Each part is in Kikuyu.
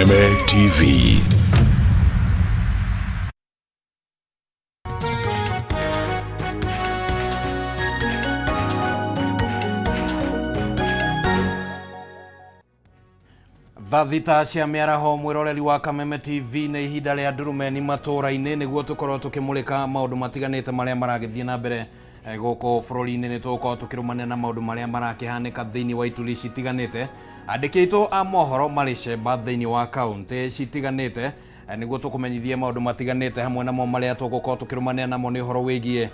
Kameme TV. Thaa thita cia mĩaraho, mwĩroreri wa Kameme TV, nĩ ihinda rĩa ndurumeni matũũra-inĩ nĩguo tũkorwo tũkĩmũrĩka maũndũ matiganĩte marĩa maragĩthiĩ na mbere gũkũ bũrũri-inĩ. Nĩ tũgũkorwo tũkĩrũmanĩra na maũndũ marĩa marakĩhanĩka thĩinĩ wa ituri citiganĩte. Andĩki aitũ a mohoro marĩ cemba thĩinĩ wa kaũntĩ citiganĩte nĩguo tũkũmenyithie maũndũ matiganĩte. Hamwe namo marĩa tũgũkorwo tũkĩrũmanĩra namo nĩ ũhoro wĩgiĩ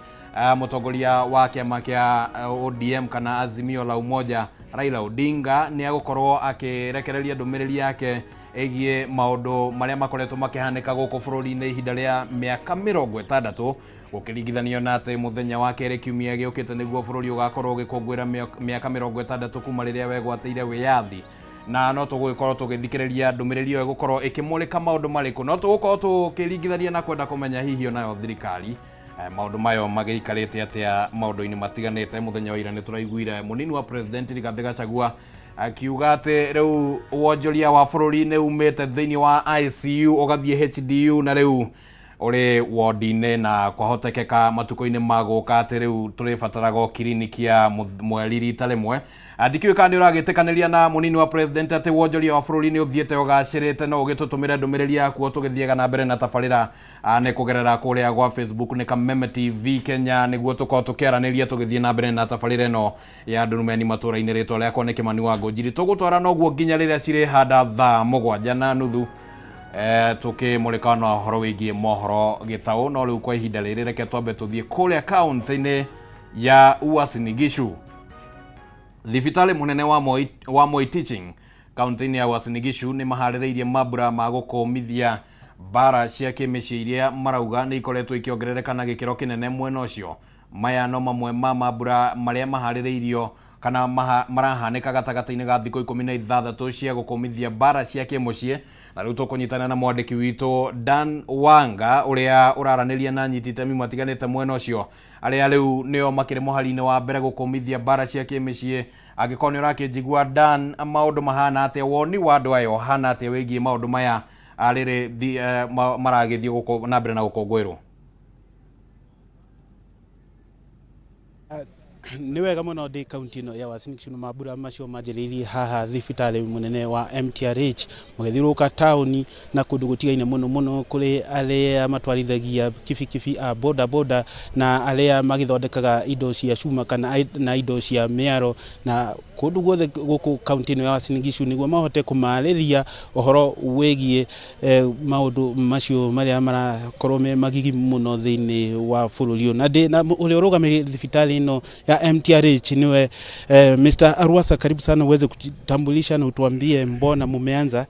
mũtongoria wa kĩama kĩa ODM kana Azimio la Umoja, Raila Odinga, nĩ agũkorwo akĩrekereria ndũmĩrĩri yake ĩgiĩ maũndũ marĩa makoretwo makĩhanĩka gũkũ bũrũri-inĩ ihinda rĩa mĩaka 60, gũkĩringithanio na atĩ mũthenya wa kerĩ kiumia gĩũkĩte nĩguo bũrũri ũgakorwo ũgĩkũngũĩra mĩaka 60 kuma rĩrĩa wegwatĩire wĩyathi. Na no tũgũgĩkorwo tũgĩthikĩrĩria ndũmĩrĩri ĩyo ĩgũkorwo ĩkĩmũrĩka maũndũ marĩkũ. No tũgũkorwo tũkĩringithania na kwenda kũmenya hihi onayo thirikari maũndũ mayo magĩikarĩte atĩa maũndũ-inĩ matiganĩte. Mũthenya wa ira nĩ tũraiguire mũnini wa president Rigathĩ Gachagua akiuga atĩ rĩu wonjoria wa bũrũri nĩ umĩte thĩinĩ wa ICU ũgathiĩ HDU na rĩu ũrĩ wodi-inĩ, na kwahotekeka matukũ-inĩ ma gũka atĩ rĩu tũrĩbataraga o kiriniki ya mweri rita rĩmwe. Ndikĩũĩ kana nĩ ũragĩtĩkanĩria na mũnini wa president atĩ wonjoria wa bũrũri nĩ ũthiĩte ũgacĩrĩte. No ũgĩtũtũmĩre ndũmĩrĩri yaku o tũgĩthiaga na mbere na tabarĩra nĩ kũgerera kũrĩa gwa Facebook, nĩ Kameme TV Kenya, nĩguo tũkorwo tũkĩaranĩria tũgĩthiĩ na mbere na tabarĩra ĩno ya ndurumeni matũra-inĩ. Rĩtwa rĩakwa nĩ Kĩmani wa Ngũnjiri. Tũgũtwara noguo nginya rĩrĩa cirĩhanda thaa 7:30, tũkĩmũrĩka na ũhoro wĩgiĩ mohoro gĩtaũ. No rĩu kwa ihinda rĩrĩ reke twambe tũthiĩ kũrĩa kaũntĩ-inĩ ya Uasin Gishu. Thibitarĩ mũnene wa Moi Teaching kaũntĩ-inĩ ya Uasin Gishu nĩ maharĩrĩirie mambura ma gũkũmithia mbara cia kĩmĩciĩ iria marauga nĩ ikoretwo ikĩongerereka na gĩkĩro kĩnene mwena ũcio. Maya no mamwe ma mambura marĩa maharĩrĩirio kana marahanĩka gatagatĩ-inĩ ga thikũ 16 cia gũkũmithia mbara cia kĩmũciĩ. Na rĩu tũkũnyitana na mwandĩki witũ Dan Wanga ũrĩa ũraranĩria na anyiti itemi matiganĩte mwena ũcio, arĩa rĩu nĩo makĩrĩ mũhari-inĩ wa mbere gũkũmithia mbara cia kĩmĩciĩ. Angĩkorwo nĩ ũrakĩnjigua, Dan, maũndũ mahana atĩa? Woni wa andũ aya ũhana atĩa wĩgiĩ maũndũ maya rĩrĩ maragĩthiĩ gũkũ na mbere na gũkũngũĩrwo? Nĩ wega mũno. Ndĩ kaunti ĩno ya Uasin Gishu na mambura macio manjĩrĩirie haha thibitarĩ mũnene wa MTRH, magĩthiũrũrũka taũni na kũndũ gũtigaine, mũno mũno kũrĩ arĩa matwarithagia kibikibi a boda boda na arĩa magĩthondekaga indo cia cuma kana na indo cia mĩaro na kũndũ guothe gũkũ kaunti ĩno ya Uasin Gishu, nĩguo mahote kũmarĩria ũhoro wĩgiĩ maũndũ macio marĩa marakorwo me magigi mũno thĩinĩ wa bũrũri ũyũ. Na ndĩ na ũrĩa ũrũgamĩrĩire thibitarĩ ĩno ya MTRH, niwe Mr. Arwasa. Karibu sana uweze kujitambulisha na utuambie mbona mumeanza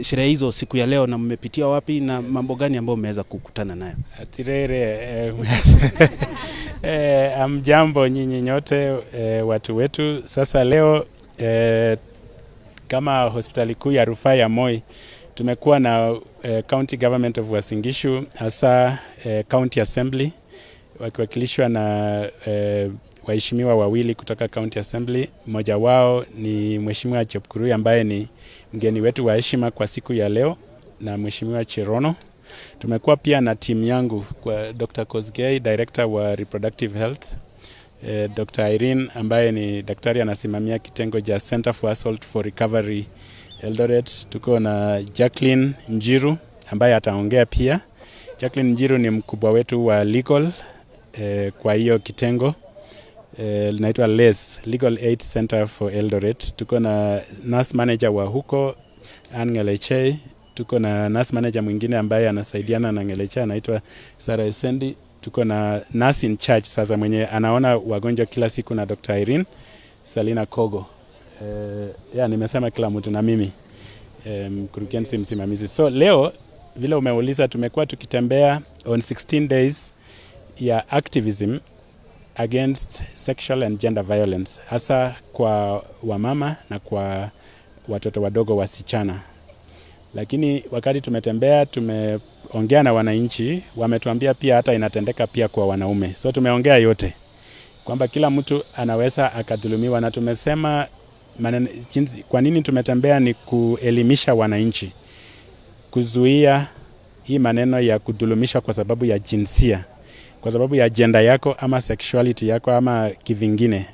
sherehe hizo siku ya leo na mmepitia wapi na mambo gani ambayo mmeweza kukutana nayo? Atirere, amjambo nyinyi nyote, watu wetu. Sasa leo kama hospitali kuu ya rufaa ya Moi tumekuwa na County Government of Uasin Gishu, hasa County Assembly wakiwakilishwa na waheshimiwa wawili kutoka County Assembly. Mmoja wao ni Mheshimiwa Chepkurui ambaye ni mgeni wetu wa heshima kwa siku ya leo na Mheshimiwa Cherono. Tumekuwa pia na timu yangu kwa Dr. Kosgei, Director wa Reproductive Health, Dr. Irene ambaye ni daktari anasimamia kitengo cha Center for Assault for Recovery Eldoret. Tuko na Jacqueline Njiru ambaye ataongea pia. Jacqueline Njiru ni mkubwa wetu wa legal kwa hiyo kitengo linaitwa LACE, Legal Aid Center for Eldoret. Tuko na nurse manager wa huko, Ann Ngeleche. Tuko na nurse manager mwingine ambaye anasaidiana na Ngeleche, anaitwa Sarah Esendi. Tuko na nurse in charge sasa mwenye anaona wagonjwa kila siku na Dr. Irene Salina Kogo. Ya nimesema kila mtu na mimi mkurugenzi msimamizi. So leo vile umeuliza, tumekuwa tukitembea on 16 days ya activism against sexual and gender violence, hasa kwa wamama na kwa watoto wadogo wasichana. Lakini wakati tumetembea, tumeongea na wananchi, wametuambia pia hata inatendeka pia kwa wanaume. So tumeongea yote kwamba kila mtu anaweza akadhulumiwa, na tumesema Maneno, jinsi, kwa nini tumetembea ni kuelimisha wananchi kuzuia hii maneno ya kudhulumisha kwa sababu ya jinsia, kwa sababu ya gender yako ama sexuality yako ama kivingine.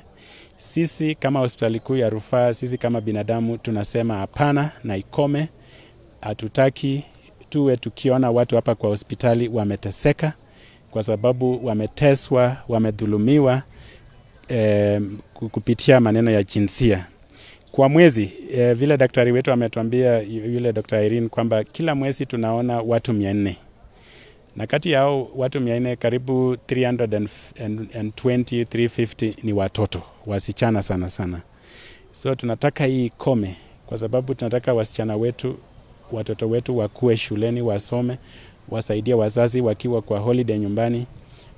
Sisi kama hospitali kuu ya rufaa, sisi kama binadamu tunasema hapana na ikome. Hatutaki tuwe tukiona watu hapa kwa hospitali wameteseka kwa sababu wameteswa, wamedhulumiwa kupitia maneno ya jinsia. Kwa mwezi vile daktari wetu ametuambia yule Dr. Irene kwamba kila mwezi tunaona watu 400 na kati yao watu 400 karibu 320 350 ni watoto wasichana sana sana. So tunataka hii ikome kwa sababu tunataka wasichana wetu, watoto wetu wakue shuleni, wasome, wasaidie wazazi wakiwa kwa holiday nyumbani,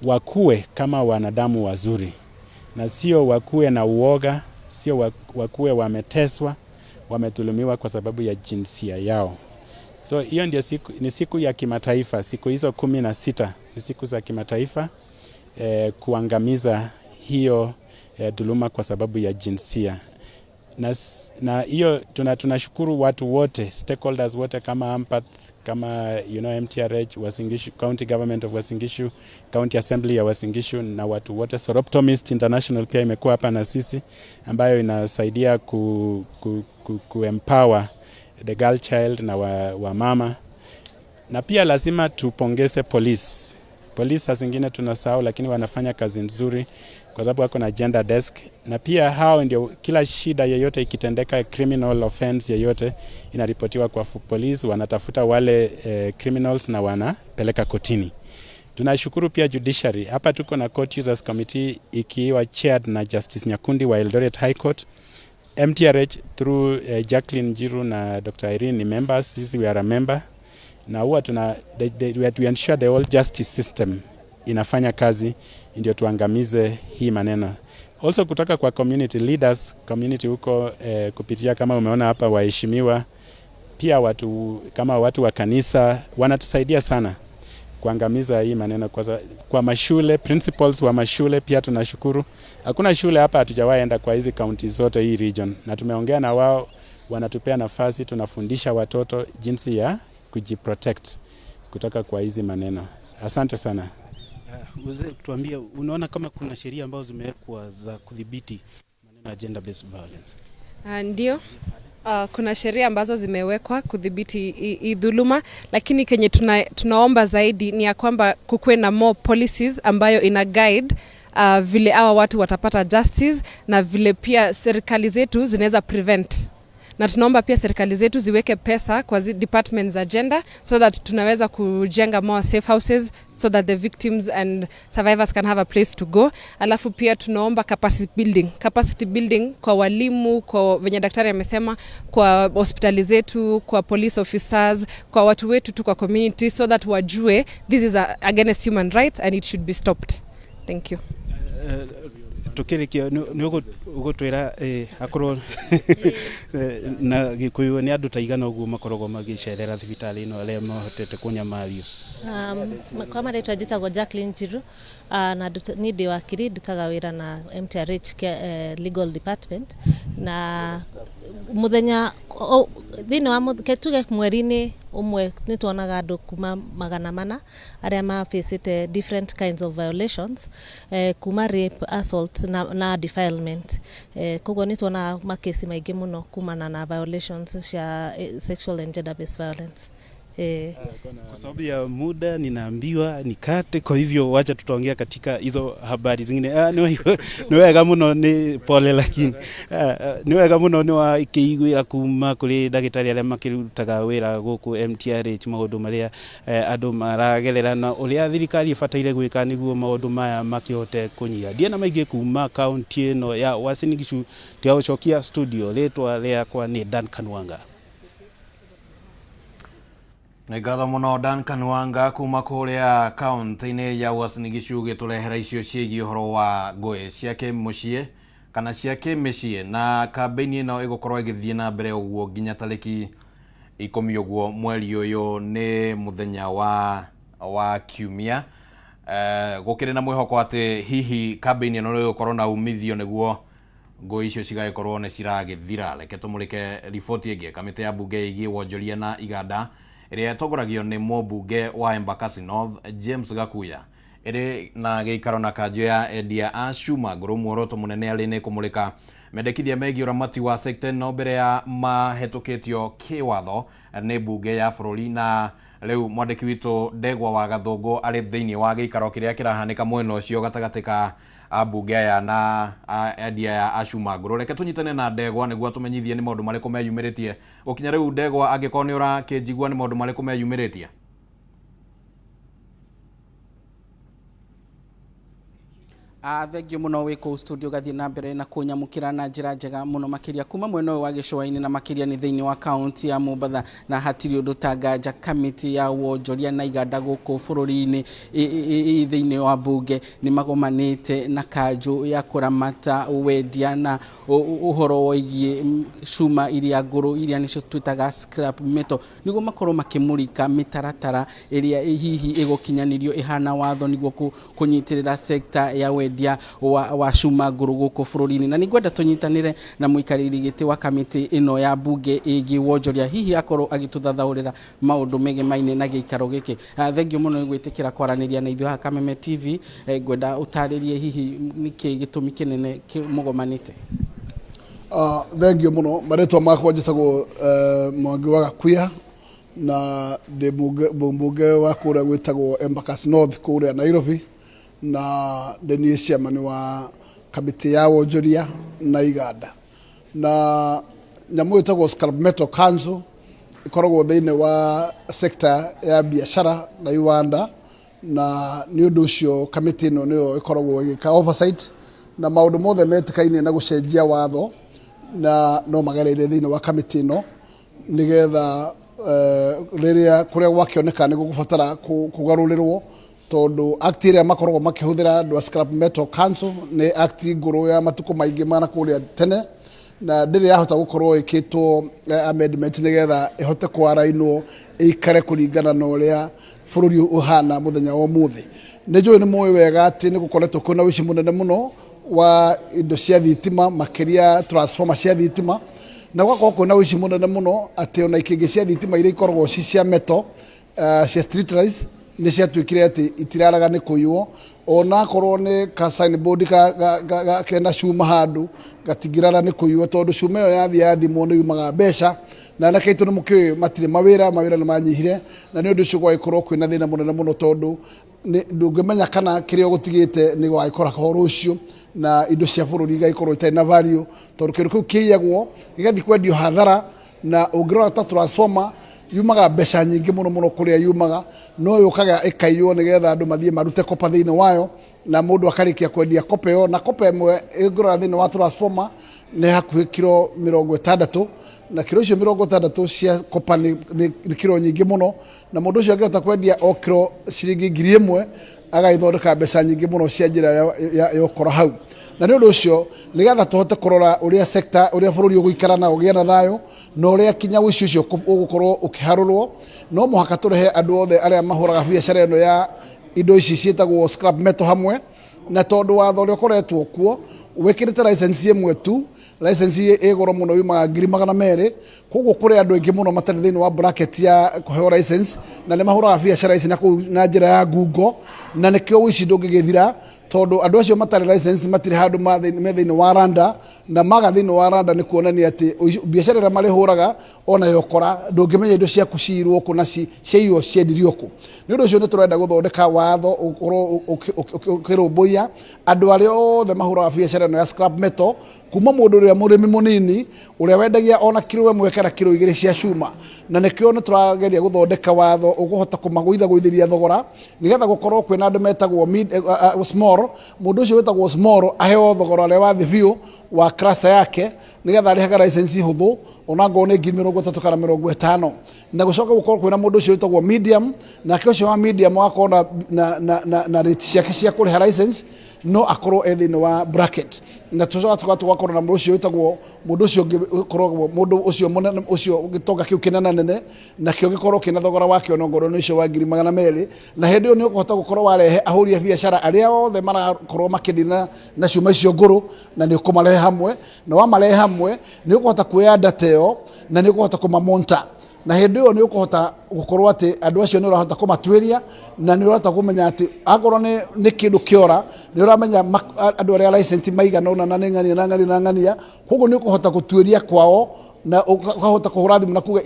wakue kama wanadamu wazuri na sio wakue na uoga, sio wakue wameteswa, wamedhulumiwa kwa sababu ya jinsia yao. So hiyo ndio siku, ni siku ya kimataifa. Siku hizo 16 ni siku za kimataifa kuangamiza hiyo dhuluma kwa sababu ya jinsia na hiyo tunashukuru watu wote stakeholders wote kama Ampath, kama MTRH, Uasin Gishu, County Government of Uasin Gishu, County Assembly ya Uasin Gishu na watu wote. Soroptimist International pia imekuwa hapa na sisi ambayo inasaidia ku empower the girl child na wa mama, na pia lazima tupongeze polisi. Polisi saa zingine tunasahau, lakini wanafanya kazi nzuri kwa sababu wako na gender desk, na pia hao ndio kila shida yeyote ikitendeka, criminal offense yeyote inaripotiwa kwa polisi, wanatafuta wale criminals na wanapeleka kotini. Tunashukuru pia judiciary. Hapa tuko na Court Users Committee ikiwa chaired na Justice Nyakundi wa Eldoret High Court. MTRH through Jacqueline Njiru na Dr. Irene ni members, sisi we are a member na huwa tuna we have to ensure the whole justice system inafanya kazi ndio tuangamize hii maneno. Also kutoka kwa community leaders, community huko kupitia kama umeona hapa waheshimiwa, pia watu kama watu wa kanisa wanatusaidia sana kuangamiza hii maneno kwa mashule, principals wa mashule pia tunashukuru. Hakuna shule hapa hatujawahi enda kwa hizi kaunti zote hii region, na tumeongea na wao, wanatupea nafasi, tunafundisha watoto jinsi ya kujiprotect kutoka kwa hizi maneno. Asante sana. Mzee, tuambie, unaona kama kuna sheria ambazo zimewekwa za kudhibiti maneno ya gender based violence? Ndio. Kuna sheria ambazo zimewekwa kudhibiti hii dhuluma, lakini kenye tunaomba zaidi ni ya kwamba kukuwe na more policies ambayo ina guide vile hawa watu watapata justice na vile pia serikali zetu zinaweza prevent, na tunaomba pia serikali zetu ziweke pesa kwa departments za gender so that tunaweza kujenga more safe houses so that the victims and survivors can have a place to go. Alafu pia tunaomba capacity building kwa walimu, kwa venye daktari amesema, kwa hospitali zetu, kwa police officers, kwa watu wetu tu kwa community so that wajue this is against human rights and it should be stopped. Thank you. Tukirikia nä å gå twä akorwo na gä kå yå nä andå ta igana å guo makoragwo magä cerera thibitarä ä no arĩa mahotete kũnyamario? Kwa marĩtwa njĩtagwo Jacqueline Njiru, na niĩ ndĩ wakiri, ndutaga wĩra na MTRH legal department, na mũthenya thĩinĩ wa ke tuge mweri-inĩ ũmwe nĩ tuonaga andũ kuma 400 arĩa mafacĩte different kinds of violations, kuma rape, assault na defilement. Koguo nĩ tuonaga makesi maingĩ mũno kumana na violations cia sexual and gender based violence. Kwa sababu ya muda ninaambiwa nikate, kwa hivyo wacha tutaongea katika hizo habari zingine. Ah, nĩ wega mũno, nĩ pole, lakini nĩ wega mũno nĩ wakĩiguĩra kuma kũrĩ ndagĩtarĩ arĩa makĩrutaga wĩra gũkũ MTRH maũndũ marĩa andũ maragerera na ũrĩa thirikari ĩbataire gwĩka nĩguo maũndũ maya makĩhote kũnyiha. Ndiena maingĩ kuma kaunti ĩno ya Uasin Gishu, tiga studio. Rĩtwa rĩakwa nĩ Duncan Wanga. Nĩ ngatho mũno Duncan Wanga kuma kũrĩa kaunti-inĩ ya Uasin Gishu gĩtũrehera icio ciĩgiĩ ũhoro wa ngũĩ cia kĩmũciĩ kana cia kĩmĩciĩ, na kambĩini ĩno ĩgũkorwo ĩgĩthiĩ na mbere ũguo nginya tarĩki 10 ũguo mweri ũyũ, nĩ mũthenya wa kiumia. Gũkĩrĩ na mwĩhoko atĩ hihi kambĩini ĩno nĩ ĩgũkorwo na umithio nĩguo Ngũĩ icio cigagĩkorwo nĩ ciragĩthira. Reke tũmũrĩke riboti ĩngĩ. Kamĩtĩ ya mbunge ĩgiĩ wonjoria na iganda ĩrĩa ĩtongoragio nĩ mũmbunge wa Embakasi North James Gakuya ĩrĩ na gĩikaro na kanjũ ya endia a cuma ngũrũ, muoroto mũnene arĩ nĩ kũmũrĩka mendekithia megiĩ ũramati wa sekta ĩno mbere ya mahĩtũkĩtio kĩwatho nĩ mbunge ya bũrũri. Na rĩu mwandĩki witũ Ndegwa wa Gathũngũ arĩ thĩinĩ wa gĩikaro kĩrĩa kĩrahanĩka mwena ũcio gatagatĩ ka ambunge aya na endia aya a cuma ngũrũ. Reke tũnyitane na Ndegwa nĩguo atũmenyithie nĩ maũndũ marĩkũ meyumĩrĩtie gũkinya rĩu. Ndegwa, angĩkorwo nĩ ũrakĩnjigua, nĩ maũndũ marĩkũ meyumĩrĩtie? Thengio muno wĩ kũu studio, gathiĩ na mbere na kũnyamũkĩra na njĩra njega mũno makĩria kuma mwena ũyũ wa gĩcũa-inĩ na makĩria nĩ thĩinĩ wa kaunti ya Mombatha. Na hatirĩ ũndũ ta nganja, kamĩtĩ ya wonjoria na iganda gũkũ bũrũri-inĩ thĩinĩ wa mbunge nĩ magomanĩte na kanjũ ya kũramata wendia na ũhoro wĩgiĩ cuma iria ngũrũ, iria nĩcio twĩtaga scrap metal, nĩguo makorwo makĩmũrĩka mĩtaratara ĩrĩa hihi ĩgũkinyanĩrio ĩhana watho nĩguo kũnyitĩrĩra sekta ya wendia wa cuma ngũrũ gũkũ bũrũri-inĩ. Na nĩngwenda tũnyitanĩre na mũikarĩri gĩtĩ wa kamĩtĩ ĩno ya mbunge ĩgiĩ wonjoria, hihi akorwo agĩtũthathaũrĩra maũndũ megemaine na gĩikaro gĩkĩ. Thengio mũno nĩ gwĩtĩkĩra kwaranĩria na ithuĩ haha Kameme TV. Ngwenda ũtarĩrie hihi nĩkĩ gĩtũmi kĩnene mũgomanĩte. Thengio mũno. Marĩtwa makwa njĩtagwo Mwangi wa Gakuya na ndĩ mũmbunge wa kũrĩa gwĩtagwo Embakasi North kũrĩa Nairobi, na ndĩ niĩ chairman wa kamĩtĩ ya wonjoria na iganda. Na nyamũ ĩtagwo Scrap Metal Council ĩkoragwo thĩinĩ wa sector ya biashara na iwanda, na nĩ ũndũ ũcio kamĩtĩ ĩno nĩyo ĩkoragwo ĩgĩka oversight na maũndũ mothe metĩkainie na gũcenjia watho na no magereire thĩinĩ wa kamĩtĩ ĩno, nĩgetha rĩrĩa kũrĩa gwakĩoneka nĩ gũgũbatara kũgarũrĩrwo, tondũ act ĩrĩa makoragwo makĩhũthĩra andũ a Scrap Metal Council nĩ act ngũrũ ya matukũ maingĩ mana kũrĩa tene, na ndĩrĩ yahota gũkorwo ĩkĩtwo amendment nĩgetha ĩhote kwarainwo ĩikare kũringana na ũrĩa bũrũri ũhana mũthenya wa ũmũthĩ. Nĩ njũĩ nĩ mũĩ wega atĩ nĩ gũkoretwo kwĩna ũici mũnene mũno wa indo cia thitima, makĩria transformer cia thitima, na gũgakorwo kwĩna ũici mũnene mũno atĩ ona ikĩngĩ cia thitima iria ikoragwo ci cia metal, cia street lights, nĩ ciatuĩkire atĩ itiraraga nĩ kũiywo, ona akorwo nĩ ka signboard ka kena cuma handũ gatingĩrara nĩ kũiywo, tondũ cuma ĩyo yathiĩ yathimwo nĩ yumaga mbeca. Na anake aitũ nĩ mũkĩũĩ matirĩ mawĩra, mawĩra nĩ manyihire, na nĩ ũndũ ũcio gwagĩkorwo kwĩna thĩna mũnene mũno, tondũ ndũngĩmenya kana kĩrĩa ũgũtigĩte nĩ wagĩkora ho rũciũ, na indo cia bũrũri igagĩkorwo itarĩ na value, tondũ kĩndũ kĩu kĩiyagwo gĩgathiĩ kwendio hathara. Na ũngĩrora ta transformer yumaga mbeca nyingĩ mũno mũno kũrĩa yumaga, no yũkaga ĩkaiywo nĩgetha andũ mathiĩ marute kopa thĩinĩ wayo, na mũndũ akarĩkia kwendia kopa ĩyo. Na kopa ĩmwe ĩngĩrora thĩinĩ wa transformer nĩ hakuhĩ kiro 60, na kiro icio 60 cia kopa nĩ kiro nyingĩ mũno, na mũndũ ũcio angĩhota kwendia o kiro ciringi 1000 agagĩthondeka mbeca nyingĩ mũno cia njĩra ya ũkora hau. Na nĩ ũndũ ũcio nĩgetha tũhote kũrora ũrĩa sector, ũrĩa bũrũri ũgũikara na ũgĩe na thayũ, na ũrĩa kinya ũici ũcio ũgũkorwo ũkĩharũrwo, no mũhaka tũrehe andũ othe arĩa mahũraga biacara ĩno ya indo ici ciĩtagwo scrap metal hamwe. Na tondũ watho ũrĩa ũkoretwo kuo wĩkĩrĩte license ĩmwe tu, license ĩ goro mũno, yumaga 200,000, koguo kũrĩ andũ aingĩ mũno matarĩ thĩinĩ wa bracket ya kũheo license, na nĩ mahũraga biacara ici na kũu na njĩra ya ngungo, na nĩkĩo ũici ndũngĩgĩthira, tondũ andũ acio matarĩ license matirĩ handũ me thĩinĩ wa randa, na maga thĩinĩ wa randa nĩ kuonania atĩ biacara ĩrĩa marĩhũraga ona yokora ndũngĩmenya indo ciaku ciirwo kũ na ciaiywo ciendirio kũ. Nĩ ũndũ ũcio nĩ tũrenda gũthondeka watho ũkorwo ũkĩrũmbũiya andũ arĩa othe mahũraga biacara ĩno ya scrap metal, kuma mũndũ ũrĩa mũrĩmi mũnini ũrĩa wendagia ona kiro 1 kana kiro 2 cia cuma. Na nĩkĩo nĩ tũrageria gũthondeka watho ũkũhota kũmagũithagũithĩria thogora, nĩgetha gũkorwo kwĩna andũ metagwo mid, small. Mũndũ ũcio wĩtagwo small aheo thogora ũrĩa wa thĩ biũ wa cluster yake, nĩgetha arĩhaga license hũthũ. Ona ngorwo nĩ 30,000 kana 50. Na gũcoka gũkorwo kwĩna mũndũ ũcio wĩtagwo medium, nake ũcio wa medium agakorwo na rate ciake cia kũrĩha license, no akorwo e thĩinĩ wa bracket. Na tũcoka tũgakorwo na mũndũ ũcio wĩtagwo mũndũ ũcio ũngĩ ũkoragwo mũndũ ũcio mũnene, ũcio gĩtonga kĩu kĩnene nene, nakĩo gĩkorwo kĩna thogora wakĩo nongorwo nĩ ũcio wa 200,000. Na hĩndĩ ĩyo nĩ ũkũhota gũkorwo warehe ahũri a biacara arĩa othe marakorwo makĩndina na cuma icio ngũrũ, na nĩ ũkũmarehe hamwe. Na wamarehe hamwe, nĩ ũkũhota kuoya data ĩyo na nĩ ũkũhota kũmamonta, na hĩndĩ ĩyo nĩ ũkũhota gũkorwo atĩ andũ acio nĩ ũrahota kũmatuĩria, na nĩ ũrahota kũmenya atĩ akorwo nĩ kĩndũ kĩora, nĩ ũramenya andũ arĩa license maigana ũna na nĩ ng'ania na ng'ania na ng'ania. Koguo nĩ ũkũhota gũtuĩria kwao na ũkahota kũhũra thimũ na kuga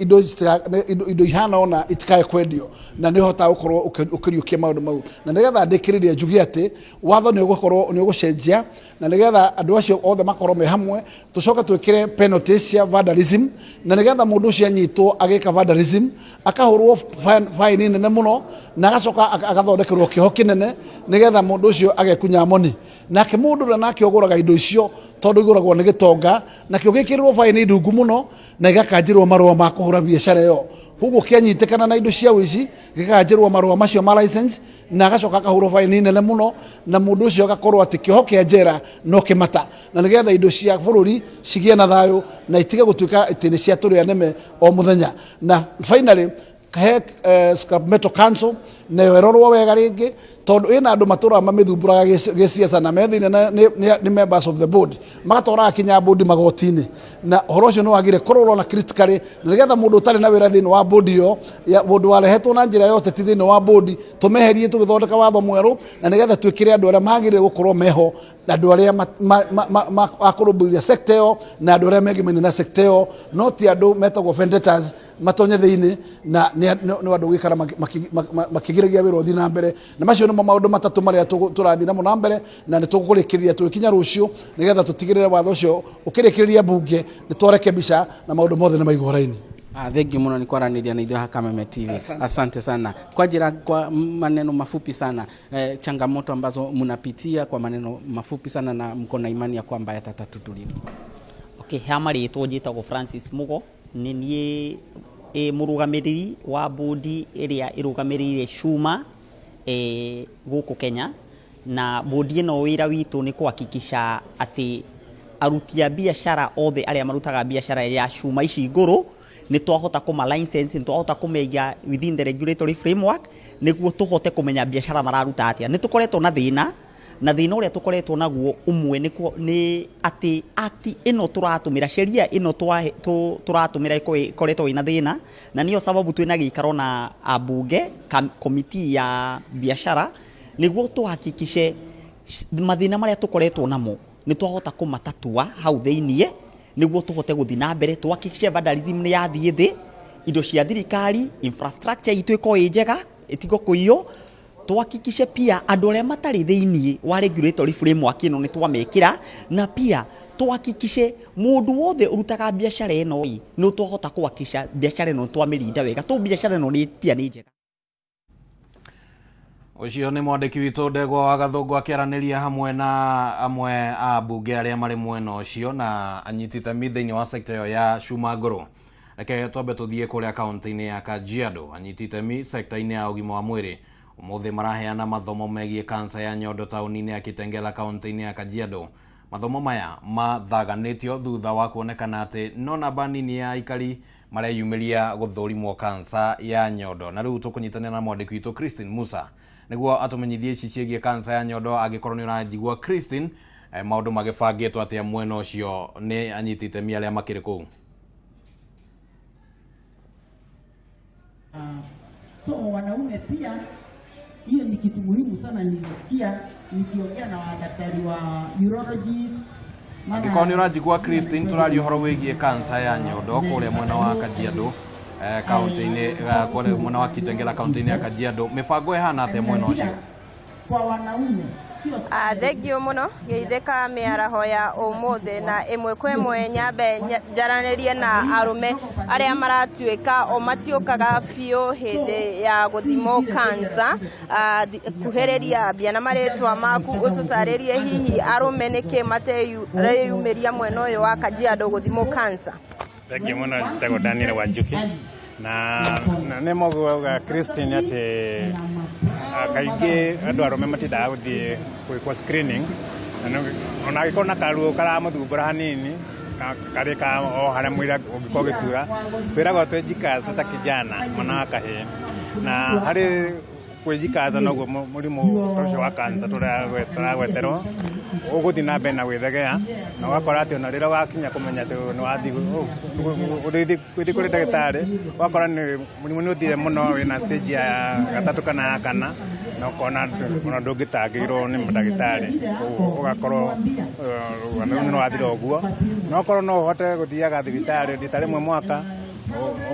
indo ihana ũna itikae kwendio, na nĩ ũhotaga gũkorwo ũkĩriũkia maũndũ mau. Na nĩgetha ndĩkĩrĩrie, njuge atĩ watho nĩ ũgũkorwo nĩ ũgũcenjia, na nĩgetha andũ acio othe makorwo me hamwe, tũcoke twĩkĩre penalties cia vandalism, na nĩgetha mũndũ ũcio anyitwo agĩka vandalism akahũrwo fine nene mũno, na agacoka agathondekerwo kĩoho kĩnene, nĩgetha mũndũ ũcio agekunya moni. Nake mũndũ ũrĩa nake ũgũraga indo icio, tondũ igũragwo nĩ gĩtonga, nakĩo gĩkĩrĩrwo fine ndungu mũno na gĩgakanjĩrwo marũa ma kũhũra biacara ĩyo. Koguo kĩanyitĩkana na indo cia ũici, gĩgakanjĩrwo marũa macio ma license, na agacoka akahũrwo fine nene mũno, na mũndũ ũcio agakorwo atĩ kĩoho kĩa njera no kĩmata, na nĩgetha indo cia bũrũri cigĩe na thayũ na itige gũtuĩka atĩ nĩ cia tũrĩa nĩme o mũthenya. Na finally, he Scrap Metal Council nayo ĩrorwo wega rĩngĩ, tondũ ĩna andũ matũraga mamĩthumbũraga gĩciaca na me thĩinĩ na nĩ members of the board, magatwaraga kinya board magoti-inĩ, na ũhoro ũcio nĩ wagire kũrorwo na critically, na nĩgetha mũndũ ũtarĩ na wĩra thĩinĩ wa board ĩyo ya mũndũ warehetwo na njĩra ya ũteti thĩinĩ wa board, tũmeherie tũgĩthondeka watho mwerũ, na nĩgetha twĩkĩre andũ arĩa magĩrĩire gũkorwo meho, na andũ arĩa a kũrũmbũiya sector ĩyo, na andũ arĩa megemaine na sector ĩyo, no ti andũ metagwo vendettas matonye thĩinĩ na nĩ andũ gũikara makĩgiragia wĩra ũthiĩ na mbere. Na macio nĩmo maũndũ matatũ marĩa tũrathiĩ namo na mbere, na nĩ tũkũrĩkĩrĩria tũgĩkinya rũciũ, nĩgetha tũtigĩrĩre watho ũcio ũkĩrĩkĩrĩria mbunge nĩ twarekebisha na maũndũ mothe nĩ maigwo raini. Ah, thank you muno ni kwaranĩria na ithuĩ haha Kameme TV. Asante. Asante sana. Kwa jira, kwa maneno mafupi sana, changamoto ambazo mnapitia kwa maneno mafupi sana, na mko na imani ya kwamba yatatatuliwa. Okay, ha marĩtwo njĩtagwo Francis Mugo, nĩ niĩ mũrũgamĩrĩri wa bodi ĩrĩa ĩrũgamĩrĩire cuma gũkũ Kenya. Na bodi ĩno wĩra witũ nĩ kuhakikisha atĩ aruti a biacara othe arĩa marutaga biacara ya cuma ici ngũrũ nĩ twahota kũma license, nĩ twahota kũmaiga within the regulatory framework, nĩguo tũhote kũmenya biacara mararuta atĩa. Nĩ tũkoretwo na thĩna, na thĩna ũrĩa tũkoretwo naguo ũmwe nĩ atĩ act ĩno tũratũmĩra, sheria ĩno tũratũmĩra ĩkoretwo ĩna thĩna, na nĩyo sababu twĩna gĩikaro na ambunge komiti ya biacara, nĩguo tũhakikishe mathĩna marĩa tũkoretwo namo nĩ twahota kũmatatua hau thĩiniĩ, nĩguo tũhote gũthiĩ na mbere, tũhakikishe vandalism nĩ yathiĩ thĩ, indo cia thirikari, infrastructure itũ ĩkorwo ĩ njega, ĩtigwo kũiywo. Tuhakikishe pia andũ arĩa matarĩ thĩiniĩ wa regulatory framework ĩno nĩ twamekĩra, na pia tuhakikishe mũndũ wothe ũrutaga biacara ĩno ĩ nĩ twahota kuhakikisha biacara ĩno twamĩrinda wega, to biacara ĩno nĩ pia nĩ njega. Ũcio nĩ mwandĩki witũ Ndegwa wa Gathũngũ akĩaranĩria hamwe na amwe a mbunge arĩa marĩ mwena ũcio na anyiti itemi thĩinĩ wa sekta ĩyo ya cuma ngũrũ. Reke twambe tũthiĩ kũrĩa kaunti-inĩ ya Kajiado. Anyiti itemi sekta-inĩ ya ũgima wa mwĩrĩ ũmũthĩ maraheana mathomo megiĩ kansa ya nyondo taũni-inĩ ya Kitengela, kaunti-inĩ ya Kajiado. Mathomo maya mathaganĩtio thutha wa kuonekana atĩ no namba nini ya aikari mareyumĩria gũthũrimwo kansa ya nyondo. Na rĩu tũkũnyitanĩra na mwandĩki witũ Christine Musa nĩguo atũmenyithie ici ciĩgiĩ kansa ya nyondo. Angĩkorwo nĩ ũranjigua Christine, maũndũ magĩbangĩtwo atĩa mwena ũcio nĩ anyiti itemi arĩa makĩrĩ kũu? So wanaume pia, hiyo ni kitu muhimu sana. Nilisikia nikiongea na wadaktari wa urologist. Angĩkorwo nĩ ũranjigua Christine, tũraria ũhoro wĩgiĩ kansa ya nyondo kũrĩa mwena wa Kajiado, kaunti-inĩ, kũrĩa mwena wa Kitengela, kaunti-inĩ ya Kajiado. Mĩbango ĩhana atĩa mwena ũcio? Kwa wanaume sio Thengio muno geithĩka mĩaraho ya ũmũthĩ, na ĩmwe kwa ĩmwe nyambe njaranĩrie na arũme arĩa maratuĩka o matiũkaga biũ hĩndĩ ya gũthimwo kansa. Kuhĩrĩria mbia na marĩtwa maku, ũtũtarĩrie hihi arũme nĩkĩ mateyumĩria mwena ũyũ wa Kajiado gũthimwo kansa. Thengiå må no, njĩtagwo Daniel Wanjuki na nĩ moguaga Christine atĩ kaingĩ andũ arũme matindaga gũthiĩ gwĩkwo screening. Na ona angĩkorwo na karuo karamũthumbũra hanini karĩ ka o harĩa mwĩrĩ ũngĩkorwo ũgĩtura, twĩragwo twĩjikaze ta kijana mwana wa kahĩĩ, na harĩ kwĩjikaza noguo mũrimũ ũcio wa cancer tũragweterwo ũgũthiĩ na mbere na gwĩthegea, na ũgakora atĩ ona rĩrĩa wakinya kũmenya atĩ nĩ wathiĩ gũthiĩ kũrĩ ndagĩtarĩ, ũgakora nĩ mũrimũ nĩ ũthire mũno, wĩna stage ya gatatũ kana ya kana, na ũkona ona ndũngĩtangĩrwo nĩ mandagĩtarĩ. Koguo ũgakorwo nĩ wathira ũguo. No okorwo no ũhote gũthiaga thibitarĩ rita rĩmwe mwaka,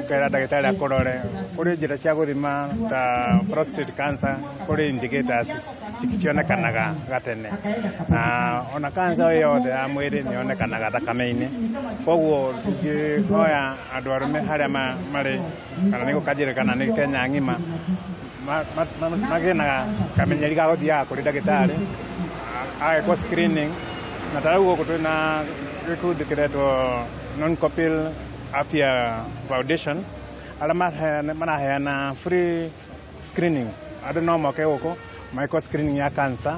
ũkera ndagĩtarĩ akũrore, kũrĩ njĩra cia gũthima ta prostate cancer, kũrĩ indicators cionekanaga gatene, na ona cancer o yothe ya mwĩrĩ nĩ yonekanaga thakame-inĩ. Koguo ingĩhoya andũ arũme harĩa marĩ, kana nĩ gũkanjĩra kana nĩ Kenya ng'ima, magĩe na kamenyeri ga gũthiaga kũrĩ ndagĩtarĩ agekwo screening. Na ta rĩu gũkũ twĩna gĩkundi kĩretwo Non-Copil Afya Foundation, arĩa maraheana free screening. Andũ no moke gũkũ mekwo screening ya cancer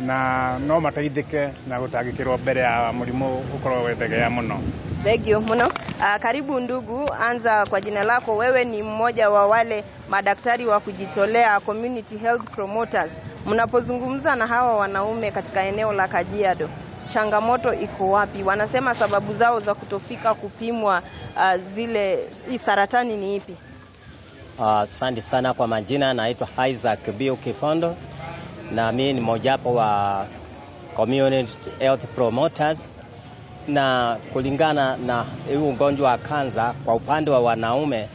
na no mateithĩke na gũtangĩkĩrwo mbere ya mũrimũ ũkorwo wethegea mũno. Thank you muno. Karibu ndugu, anza kwa jina lako. Wewe ni mmoja wa wale madaktari wa kujitolea, community health promoters. Mnapozungumza na hawa wanaume katika eneo la Kajiado, changamoto iko wapi? Wanasema sababu zao za kutofika kupimwa zile hii saratani ni ipi? Asante sana. Kwa majina naitwa Isaac Bio Kifondo, na mimi ni mojawapo wa community health promoters. Na kulingana na huu ugonjwa wa kansa kwa upande wa wanaume,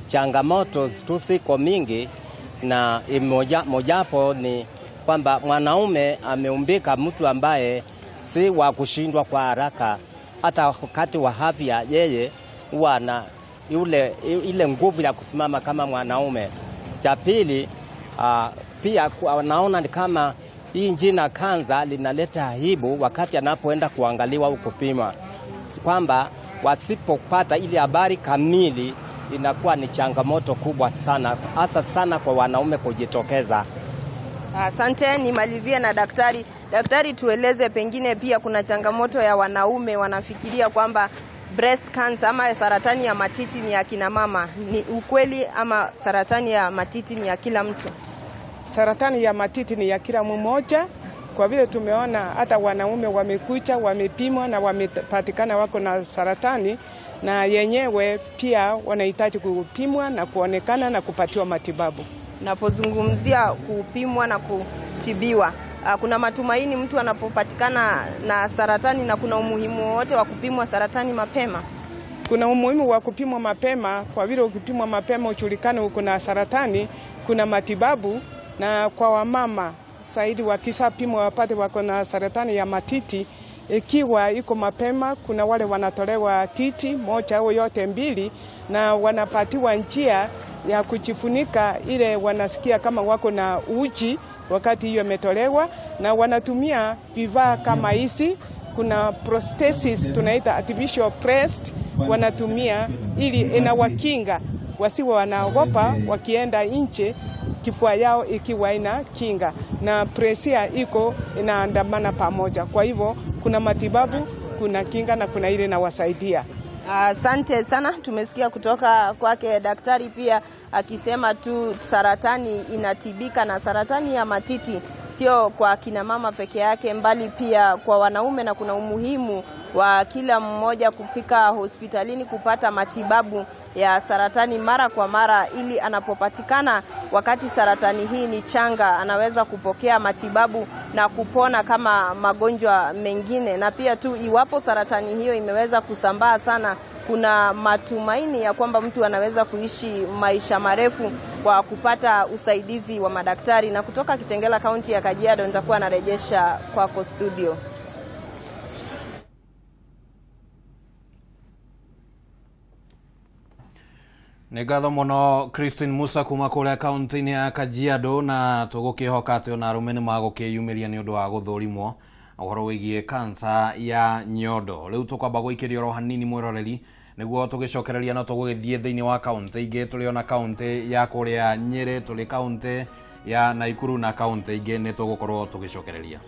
changamoto tu ziko mingi, na mojawapo ni kwamba mwanaume ameumbika mtu ambaye si wa kushindwa kwa haraka. Hata wakati wa afya yeye huwa na ile nguvu ya kusimama kama mwanaume. Cha pili, pia naona ni kama hii jina kansa linaleta aibu wakati anapoenda kuangaliwa au kupima, kwamba wasipopata ile habari kamili inakuwa ni changamoto kubwa sana, hasa sana kwa wanaume kujitokeza. Asante, nimalizie na daktari. Daktari, tueleze pengine pia kuna changamoto ya wanaume wanafikiria kwamba breast cancer ama saratani ya matiti ni ya kina mama. Ni ukweli ama saratani ya matiti ni ya kila mtu? Saratani ya matiti ni ya kila mmoja, kwa vile tumeona hata wanaume wamekuja, wamepimwa na wamepatikana wako na saratani, na yenyewe pia wanahitaji kupimwa na kuonekana na kupatiwa matibabu. Napozungumzia kupimwa na kutibiwa, kuna matumaini mtu anapopatikana na saratani, na kuna umuhimu wowote wa kupimwa saratani mapema? Kuna umuhimu wa kupimwa mapema, kwa vile ukipimwa mapema ujulikane uko na saratani, kuna matibabu. Na kwa wamama zaidi wakishapimwa wapate wako na saratani ya matiti, ikiwa iko mapema, kuna wale wanatolewa titi moja au yote mbili, na wanapatiwa njia ya kujifunika ile wanasikia kama wako na uji wakati hiyo imetolewa, na wanatumia vifaa kama hizi. Kuna prosthesis tunaita artificial breast, wanatumia ili inawakinga wasiwe wanaogopa wakienda nje, kifua yao ikiwa ina kinga, na presia iko inaandamana pamoja. Kwa hivyo kuna matibabu, kuna kinga na kuna ile inawasaidia. Asante sana. Tumesikia kutoka kwake daktari pia akisema tu saratani inatibika, na saratani ya matiti sio kwa kina mama peke yake, mbali pia kwa wanaume, na kuna umuhimu wa kila mmoja kufika hospitalini kupata matibabu ya saratani mara kwa mara, ili anapopatikana wakati saratani hii ni changa anaweza kupokea matibabu na kupona kama magonjwa mengine. Na pia tu iwapo saratani hiyo imeweza kusambaa sana, kuna matumaini ya kwamba mtu anaweza kuishi maisha marefu kwa kupata usaidizi wa madaktari. Na kutoka Kitengela, kaunti ya Kajiado, nitakuwa narejesha kwako studio. Nĩ ngatho mũno Christine Musa kuma kũrĩa kaunti-inĩ ya Kajiado, na tũgũkĩhoka atĩ ona arũme nĩ magũkĩyumĩria nĩ ũndũ wa gũthũrimwo ũhoro wĩgiĩ kansa ya nyondo. Rĩu tũkwamba gũikĩria oro hanini mwĩroreri. Nĩguo tũgĩcokereria no tũgũgĩthiĩ thĩinĩ wa kaũntĩ ingĩ, tũrĩ ona kaũntĩ ya kũrĩa Nyĩrĩ, tũrĩ kaũntĩ ya Naikuru na kaũntĩ ingĩ nĩ tũgũkorwo tũgĩcokereria.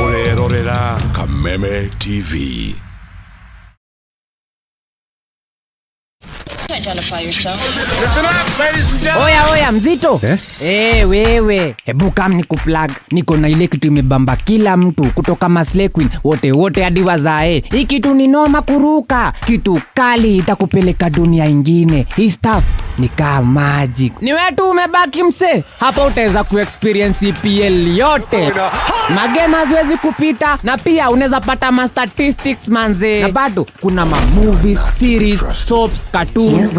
Ũrerorera Kameme TV. Oya oya mzito eh? Hey, wewe hebu kam ni kuplug, niko na ile kitu imebamba kila mtu kutoka Maslay Queen wote wote hadi wazae. Hii kitu ni noma kuruka, kitu kali itakupeleka dunia ingine. Hii stuff ni kama magic. Ni wewe tu umebaki mse, hapa utaweza kuexperience EPL yote, magame haziwezi kupita, na pia unaweza pata ma statistics manze, na bado kuna ma movies, series, soaps, cartoons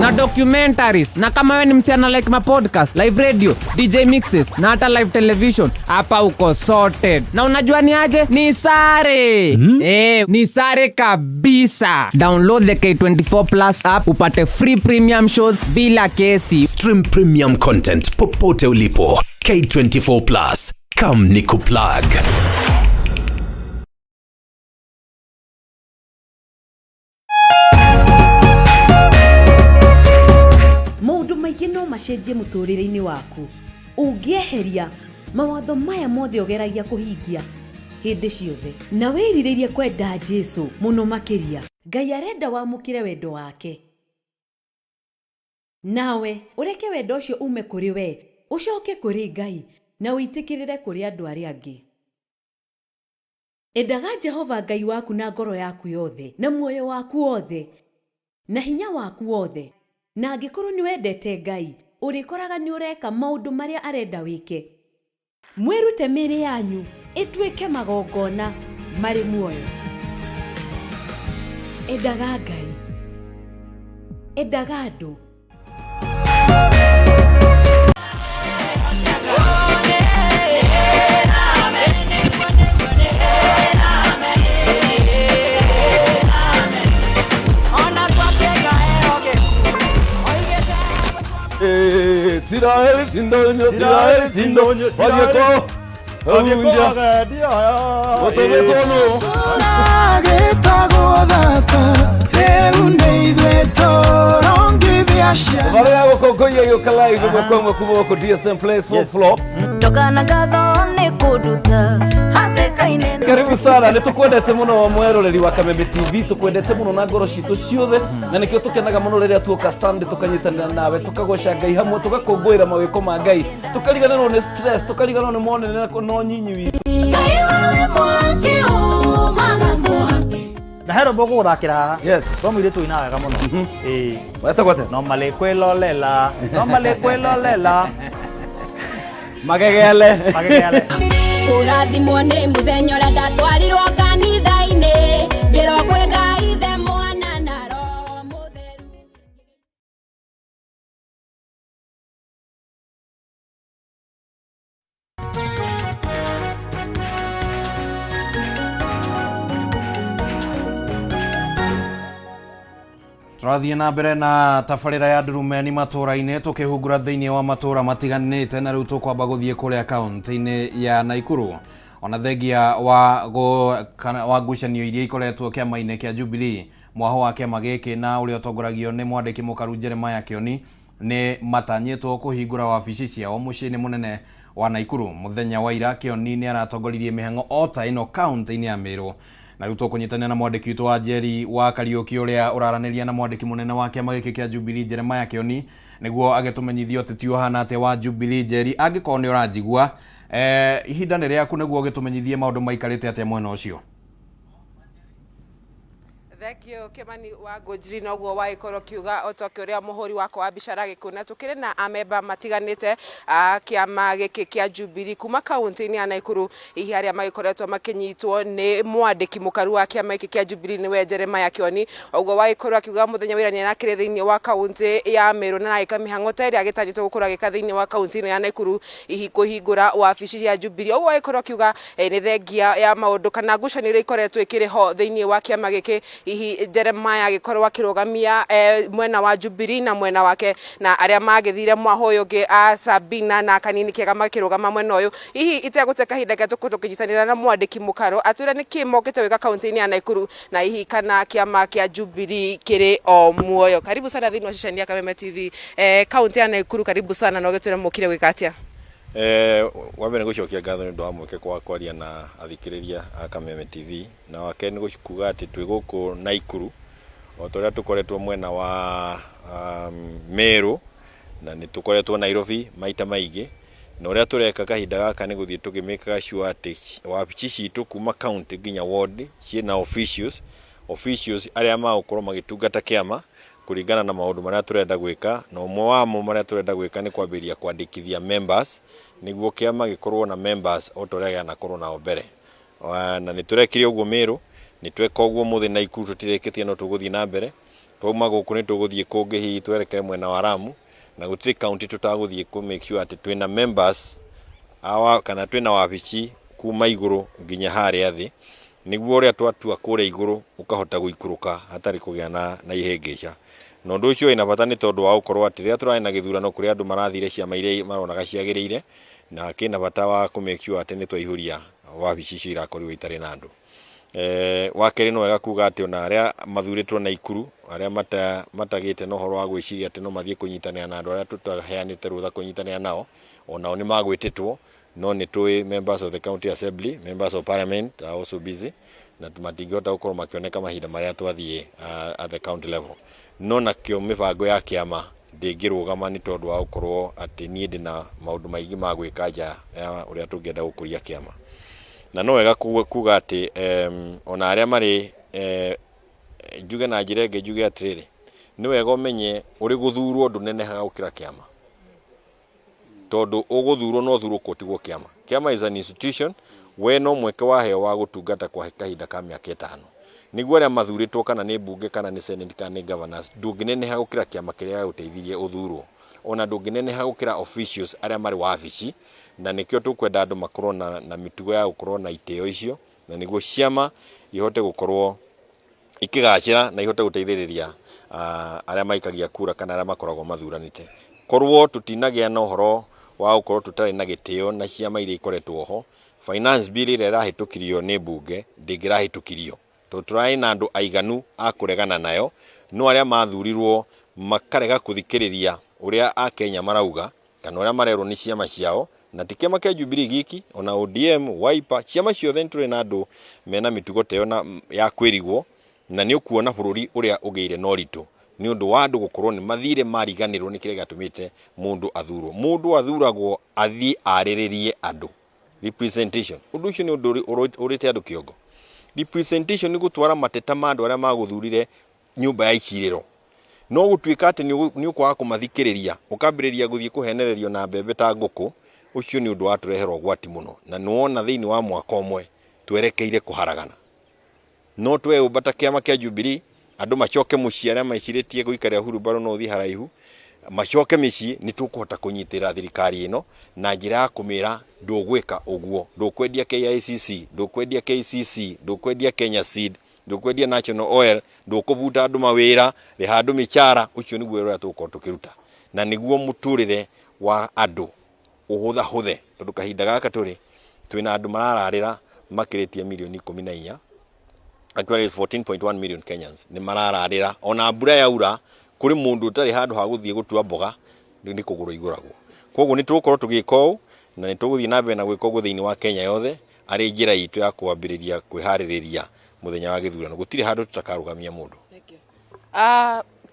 na documentaries. Na kama wewe ni msichana like ma podcast, live radio, DJ mixes na hata live television, hapa uko sorted. Na unajua ni aje? Ni sare. Ni sare kabisa. Download the K24 Plus app upate free premium shows bila kesi. Stream premium content popote ulipo. K24 Plus. Come ni kuplug. Maũndũ maingĩ no macenjie mũtũũrĩre-inĩ waku ũngĩeheria mawatho maya mothe ũgeragia kũhingia hĩndĩ ciothe na wĩrirĩrie kwenda Jesu mũno makĩria. Ngai arenda wamũkĩre wendo wake, nawe ũreke wendo ũcio ume kũrĩ we ũcoke kũrĩ Ngai na ũitĩkĩrĩre kũrĩ andũ arĩa angĩ. Endaga Jehova Ngai waku na ngoro yaku yothe na muoyo waku wothe na hinya waku wothe, na angĩkorwo nĩ wendete Ngai ũrĩkoraga nĩ ũreka maũndũ marĩa arenda wĩke. Mwĩrute mĩĩrĩ yanyu ĩtuĩke magongona marĩ muoyo. Endaga Ngai, endaga andũ. Siraeli sindonyo, Siraeli sindonyo, Wadieko, Unja, Gũtũmĩtwo. Tũragĩtagwo thata rĩu nĩ ithuĩ tũrongithia ciana. Barĩa gũkũngũiya gĩũka live ĩmwe kwa ĩmwe kuma gũkũ DSM Place fourth floor. Ndoka ngatho nĩ kũnduta hatĩka-inĩ. Karibu sana, nĩ tũkwendete mũno mweroreri wa Kameme TV, tũkwendete mũno na ngoro citũ ciothe, na nĩkĩo tũkenaga mũno rĩrĩa tuoka Sunday tũkanyitanĩra nawe, tũkagoca Ngai hamwe, tũgakũngũĩra mawĩko ma Ngai, tũkariganĩrwo nĩ stress, tũkariganĩrwo nĩ monene na nyinyi witũ. Ngai wewe mwaki umaga mwaki. Na hero boko guthakira haha. Yes. Tho mũirĩtu ũinaga wega mũno. Ĩĩ. Wetagwo atĩa? No malĩ kwĩlolela, no malĩ kwĩlolela. Magegele. Magegele. Kũrathimwo nĩ mũthenya ũrĩa ndatwarirwo kanitha-inĩ ngĩrwo kwĩ Ngai Ithe Mwana na Roho Mũtheru. Tũrathiĩ na mbere na tabarĩra ya ndurumeni matũra-inĩ tũkĩhungura thĩinĩ wa matũra matiganĩte, na rĩu tũkwamba gũthiĩ kũrĩa kaũntĩ-inĩ ya Naikuru. Ona thengia wa wa ngucanio iria ikoretwo kĩama-inĩ kĩa Jubilee, mwaho wa kĩama gĩkĩ na ũrĩa ũtongoragio nĩ mwandĩki mũkaru Jeremiah Kĩoni nĩ matanyĩtwo kũhingũra wabici ciao mũciĩ-inĩ mũnene wa Naikuru. Mũthenya wa ira Kĩoni nĩ aratongoririe mĩhang'o o ta ĩno kaũntĩ-inĩ ya Meru. Na rĩu tũkũnyitanĩra na mwandĩki witũ wa Njeri wa Kariũki ũrĩa ũraranĩria na mwandĩki mũnene wa kĩama gĩkĩ kĩa Jubilee Jeremiah Kĩoni nĩguo agĩtũmenyithie ũteti ũhana atĩa wa Jubilee. Njeri, angĩkorwo nĩ ũranjigua, ihinda nĩ rĩaku nĩguo ũgĩtũmenyithie maũndũ maikarĩte atĩa mwena ũcio. Thank you Kimani wa Ngũnjiri, noguo wagĩkorwo kiuga otoke ũrĩa mũhũri wakwa wa biacara gĩkuona. Tũkĩrĩ na amemba matiganĩte a kĩama gĩkĩ kĩa Jubilee kuma kaunti-inĩ ya Naikuru, hihi arĩa magĩkoretwo makĩnyitwo nĩ mwandĩki mũkaru wa kĩama gĩkĩ kĩa Jubilee nĩwe Jeremiah Kĩoni. Ũguo wagĩkorwo akiuga mũthenya wa ira nĩ arakĩrĩ thĩinĩ wa kaunti ya Meru na aragĩka mĩhang'o ta ĩrĩa agĩtanyĩtwo gũkorwo agĩka thĩinĩ wa kaunti ĩno ya Naikuru, hihi kũhingũra wabici ya Jubilee. Ũguo wagĩkorwo akiuga nĩ thengia ya maũndũ kana ngucanio iria ikoretwo ikĩrĩ ho thĩinĩ wa kĩama gĩkĩ, Hihi Jeremiah agĩkorwo akĩrũgamia mwena wa Jubilee na mwena wake, na arĩa magĩthire mwaho ũyũ ũngĩ a Sabina na Kanini Kega makĩrũgama mwena ũyũ. Hihi itegũte kahinda ke tũkorwo tũkĩnyitanĩra na mwandĩki Mũkaro atwĩre nĩkĩ mokĩte gwĩka kaunti-inĩ ya Nakuru, na hihi kana kĩama kĩa Jubilee kĩrĩ o muoyo. Karibu sana thĩinĩ wa ceceni ya Kameme TV, kaunti ya Nakuru, karibu sana na ũgĩtwĩre mũkire gwĩka atĩa. Wa mbere nĩ gũcokia ngatho nĩ ũndũ wa mweke wa kwaria na athikĩrĩria a Kameme TV, na wa kerĩ nĩ kuga atĩ twĩ gũkũ Naikuru o ta ũrĩa tũkoretwo mwena wa Meru, na nĩ tũkoretwo Nairobi maita maingĩ, na ũrĩa tũreka kahinda gaka nĩ gũthiĩ tũkĩmĩkaga sure atĩ wabici citũ kuma county nginya ward ciĩna officials arĩa magũkorwo magĩtungata kĩama kũringana na maũndũ marĩa tũrenda gwĩka. Na ũmwe wamo marĩa tũrenda gwĩka nĩ kwambĩrĩria kwandĩkithia members, nĩguo kĩama gĩkorwo na members o ta ũrĩa gĩanakorwo nao mbere. Na nĩ tũrekire ũguo Meru, nĩ tweka ũguo mũthĩ Naikuru, tũtirĩkĩtie no tũgũthiĩ na mbere. Twauma gũkũ nĩ tũgũthiĩ kũngĩ, hihi twerekere mwena wa Lamu, na gũtirĩ county tũtagũthiĩ kũ make sure atĩ twĩna members awa, kana twĩna wabici kuma igũrũ nginya harĩa thĩ, nĩguo ũrĩa twatua kũrĩa igũrũ ũkahota gũikũrũka hatarĩ kũgĩa na ihĩngĩca. Na ũndũ ũcio wĩna bata nĩ tondũ wa gũkorwo atĩ rĩrĩa tũrarĩ na gĩthurano kũrĩ andũ marathire ciama iria maronaga ciagĩrĩire, na kĩna bata wa kũ make sure atĩ nĩ twaihũria wabici icio irakorirwo itarĩ na andũ. Wa kerĩ, no wega kuga atĩ ona arĩa mathurĩtwo Naikuru, arĩa matagĩte na ũhoro wa gwĩciria atĩ no mathiĩ kũnyitanĩra na andũ arĩa tũtaheanĩte rũtha kũnyitanĩra nao, onao nĩ magwĩtĩtwo. No nĩ tũĩ members of the county assembly, members of parliament are also busy, na matingĩhota gũkorwo makĩoneka mahinda marĩa twathiĩ at the county level. No nakĩo mĩbango ya kĩama ndĩngĩrũgama nĩ tondũ wa gũkorwo atĩ niĩ ndĩna maũndũ maingĩ ma gwĩka nja ya ũrĩa tũngĩenda gũkũria kĩama. Na no wega kuga atĩ ona arĩa marĩ njuge na njĩra ĩngĩ, njuge atĩrĩrĩ, nĩ wega ũmenye ũrĩ gũthurwo ndũnenehaga gũkĩra kĩama, tondũ ũgũthurwo no ũthurwo kũtigwo kĩama. Kĩama is an institution, we no mweke waheo wa gũtungata kwa kahinda ka mĩaka 5, nĩguo arĩa mathurĩtwo, kana nĩ mbunge, kana nĩ senate, kana nĩ governors, ndũngĩneneha gũkĩra kĩama kĩrĩa gĩagũteithirie ũthurwo, ona ndũngĩneneha gũkĩra officials arĩa marĩ wabici. Na nĩkĩo tũkwenda andũ makorwo na mĩtugo ya gũkorwo na itĩo icio, na nĩguo ciama ihote gũkorwo ikĩgacĩra na ihote gũteithĩrĩria arĩa maikagia kura kana arĩa makoragwo mathuranĩte. Korwo tũtinagĩa na ũhoro wa gũkorwo tũtarĩ na gĩtĩo na ciama iria ikoretwo ho, finance bill ĩrĩa ĩrahĩtũkirio nĩ mbunge ndĩngĩrahĩtũkirio, tondũ tũrarĩ na andũ aiganu a kũregana nayo. No arĩa mathurirwo makarega kũthikĩrĩria ũrĩa Akenya marauga kana ũrĩa marerwo nĩ ciama ciao, na ti kĩama kĩa Jubilee giki, ona ODM, Wiper, ciama ciothe nĩ tũrĩ na andũ mena mĩtugo ta ĩyo na ya kwĩrigwo. Na nĩ ũkuona bũrũri ũrĩa ũgĩire na ũritũ nĩ ũndũ wa andũ gũkorwo nĩ mathire mariganĩrwo nĩ kĩrĩa gĩatũmĩte mũndũ athurwo. Mũndũ athuragwo athiĩ arĩrĩrie andũ, representation. Ũndũ ũcio nĩ ũndũ ũrĩte andũ kĩongo. Representation nĩ gũtwara mateta ma andũ arĩa magũthurire nyũmba ya icirĩro. No gũtuĩka atĩ nĩ ũkwaga kũmathikĩrĩria, ũkambĩrĩria gũthiĩ kũhenererio na mbembe ta ngũkũ, ũcio nĩ ũndũ watũrehera ũgwati mũno. Na nĩ wona thĩinĩ wa mwaka ũmwe twerekeire kũharagana. No tweyũmba ta kĩama kĩa Jubilee, andũ macoke mũciĩ, arĩa mecirĩtie gũikarĩra hurumbarũ no ũthiĩ haraihu, macoke mĩciĩ, nĩ tũkũhota kũnyitĩrĩra thirikari ĩno na njĩra ya kũmĩra ndũgwĩka ũguo, ndũkwendia KICC, ndũkwendia KCC, ndũkwendia Kenya Seed, ndũkwendia National Oil, ndũkũbuta andũ mawĩra, rĩha andũ mĩcara. Ũcio nĩguo wĩra ũrĩa tũgũkorwo tũkĩruta, na nĩguo mũtũrĩre wa andũ ũhũthahũthe, tondũ kahinda gaka tũrĩ twĩna andũ marararĩra makĩrĩtie mirioni 14. Actually it's 14.1 million Kenyans nĩ marararĩra. Ona mbura yaura, kũrĩ mũndũ ũtarĩ handũ ha gũthiĩ gũtua mboga, nĩ kũgũrwo igũragwo. Koguo nĩ tũgũkorwo tũgĩka ũũ, na nĩ tũgũthiĩ na mbere na gwĩka ũguo thĩinĩ wa Kenya yothe, arĩ njĩra itũ ya kwambĩrĩria kwĩharĩrĩria mũthenya wa gĩthurano. Gũtirĩ handũ tũtakarũgamia mũndũ.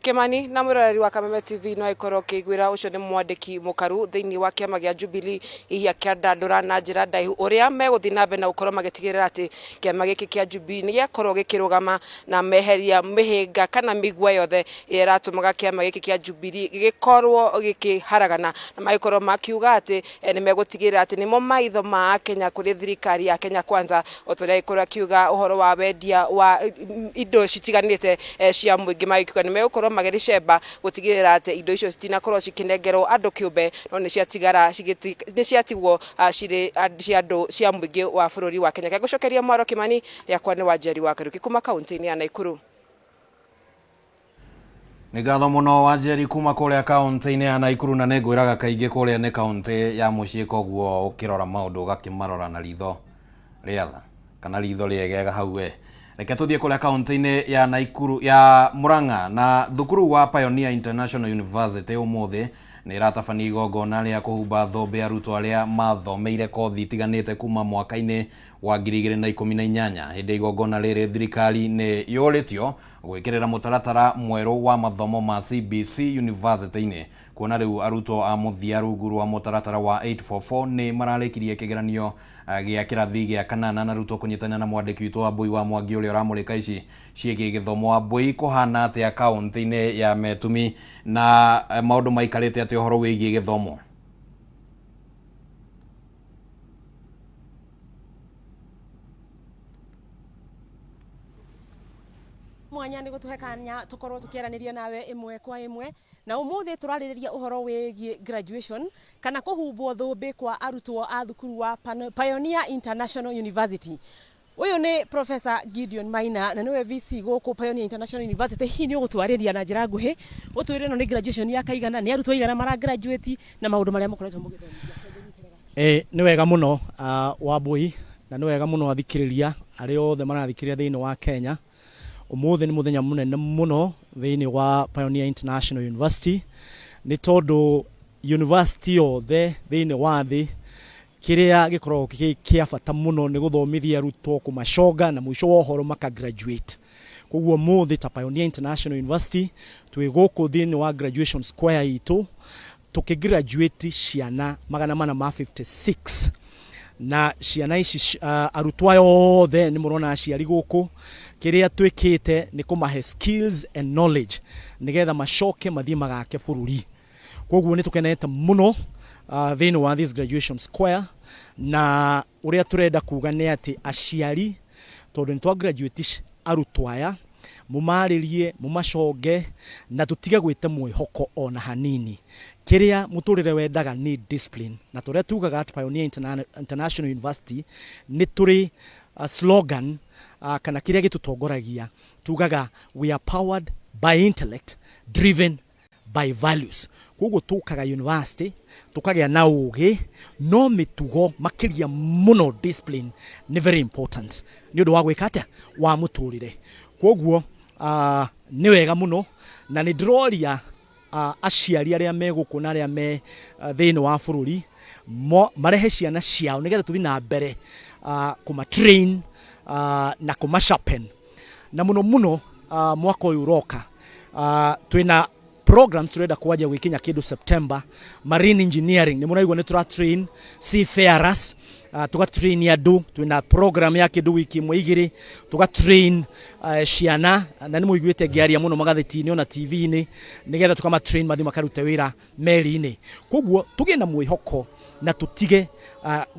Kimani na mwiroreri wa Kameme TV, no ikorwo ũkĩiguĩra ũcio nĩ mwandĩki mũkaru thĩinĩ wa kĩama gĩa Jubilee, hihi akĩandandũra na njĩra ndaihu ũrĩa megũthiĩ na mbere na gũkorwo magĩtigĩrĩra atĩ kĩama gĩkĩ kĩa Jubilee nĩ gĩakorwo gĩkĩrũgama na meheria mĩhĩnga kana mĩigua yothe ĩrĩa ĩratũmaga kĩama gĩkĩ kĩa Jubilee gĩgĩkorwo gĩkĩharagana, na magĩkorwo makiuga atĩ nĩ megũtigĩrĩra atĩ nĩmo maitho ma Akenya kũrĩ thirikari ya Kenya Kwanza, o ta ũrĩa agĩkorwo akiuga ũhoro wa wendia wa indo citiganĩte cia mũingĩ, magĩkiuga nĩ megũkorwo magĩrĩcemba gũtigĩrĩra atĩ indo icio citinakorwo cikĩnengerwo andũ kĩũmbe, no nĩ ciatigara nĩ ciatigwo cirĩ cia andũ cia mũingĩ wa bũrũri wa Kenya. Ngũcokeria mwaro Kimani, rĩakwa nĩ Wanjeri wa Karuki kuma kaunti-inĩ ya Nakuru. Nĩ ngatho mũno Wanjeri kuma kũrĩa kaũntĩ-inĩ ya Naikuru, na nĩ ngwĩraga kaingĩ kũrĩa nĩ kaũntĩ ya mũciĩ, koguo ũkĩrora maũndũ ũgakĩmarora na ritho rĩa tha kana ritho rĩegega hau we. Reke tũthiĩ kũrĩa kaũntĩ-inĩ ya Naikuru ya Murang'a na thukuru wa Pioneer International University ũmũthĩ nĩ ĩratabania igongona rĩa kũhumba thũmbĩ arutwo arĩa mathomeire kothi itiganĩte kuma mwaka-inĩ wa 2018. Hĩndĩ ya igongona rĩrĩ thirikari nĩ yũrĩtio gwĩkĩrĩra mũtaratara mwerũ wa mathomo ma CBC university-inĩ, kuona rĩu arutwo a mũthia rungu rwa mũtaratara wa 844 nĩ mararĩkirie kĩgeranio gĩa kĩrathi gĩa kanana. Na rĩu tũkũnyitanĩra na mwandĩki witũ Wambui wa Mwangi ũrĩa ũramũrĩka ici ciĩgiĩ gĩthomo. Wambui, kũhana atĩa kaũntĩ-inĩ ya Metumi na maũndũ maikarĩte atĩa ũhoro wĩgiĩ gĩthomo? Mwanya nĩ gũtũhe kanya tũkorwo tũkĩaranĩria nawe ĩmwe kwa ĩmwe, na ũmũthĩ tũrarĩrĩria ũhoro wĩgiĩ graduation kana kũhumbwo thũmbĩ kwa arutwo a thukuru wa Pioneer International University. Ũyũ nĩ Professor Gideon Maina na nĩwe VC gũkũ Pioneer International University. Hihi nĩ ũgũtwarĩria na njĩra nguhĩ ũtwĩre ĩno nĩ graduation ya kaigana, nĩ arutwo aigana mara graduate na maũndũ marĩa mũkoretwo mũgĩthomithia? Nĩ wega mũno Wambui, na nĩ wega mũno athikĩrĩria arĩa othe marathikĩrĩria thĩinĩ wa Kenya. Ũmũthĩ nĩ mũthenya mũnene mũno thĩinĩ wa Pioneer International University, nĩ tondũ university yothe thĩinĩ wa thĩ kĩrĩa gĩkoragwo gĩ kĩa bata mũno nĩ gũthomithia arutwo, kũmaconga na mũico wa ũhoro maka graduate. Koguo ũmũthĩ ta Pioneer International University twĩ gũkũ thĩinĩ wa graduation square itũ tũkĩ graduate ciana 456, na ciana ici arutwo aya othe nĩ mũrona aciari gũkũ. Kĩrĩa twĩkĩte nĩ kũmahe skills and knowledge nĩgetha macoke mathiĩ magake bũrũri. Koguo nĩ tũkenete mũno thĩinĩ wa this graduation square, na ũrĩa tũrenda kuga nĩ atĩ aciari, tondũ nĩ twa graduate arutwo aya, mũmarĩrie, mũmaconge na tũtige gwĩte mwĩhoko ona hanini. Kĩrĩa mũtũrĩre wendaga nĩ discipline, na tũrĩa tugaga at Pioneer International University nĩ tũrĩ slogan kana kĩrĩa gĩtũtongoragia, tugaga we are powered by intellect, driven by values. Koguo tũkaga university tũkagĩa na ũgĩ, no mĩtugo makĩria mũno discipline nĩ very important nĩ ũndũ wa gwĩka atĩa wa mũtũrĩre. Koguo nĩ wega mũno, na nĩ ndĩroria aciari arĩa me gũkũ na arĩa me thĩinĩ wa bũrũri marehe ciana ciao nĩgetha tũthiĩ na mbere kũma train na kũma sharpen, na mũno mũno mwaka ũyũ ũroka twĩna programs turenda kwanjia gwikinya kindu September. Marine engineering nĩ mũraigua nĩ tura train seafarers, tuga train andu. Twina program ya kindu wiki ĩmwe igĩrĩ, tuga train ciana, na nĩ mũiguĩte ngĩaria mũno magathĩti-inĩ ona TV-inĩ, nĩgetha tukama train mathiĩ makarute wĩra meri-inĩ. Koguo tũgĩe na mwĩhoko na tũtige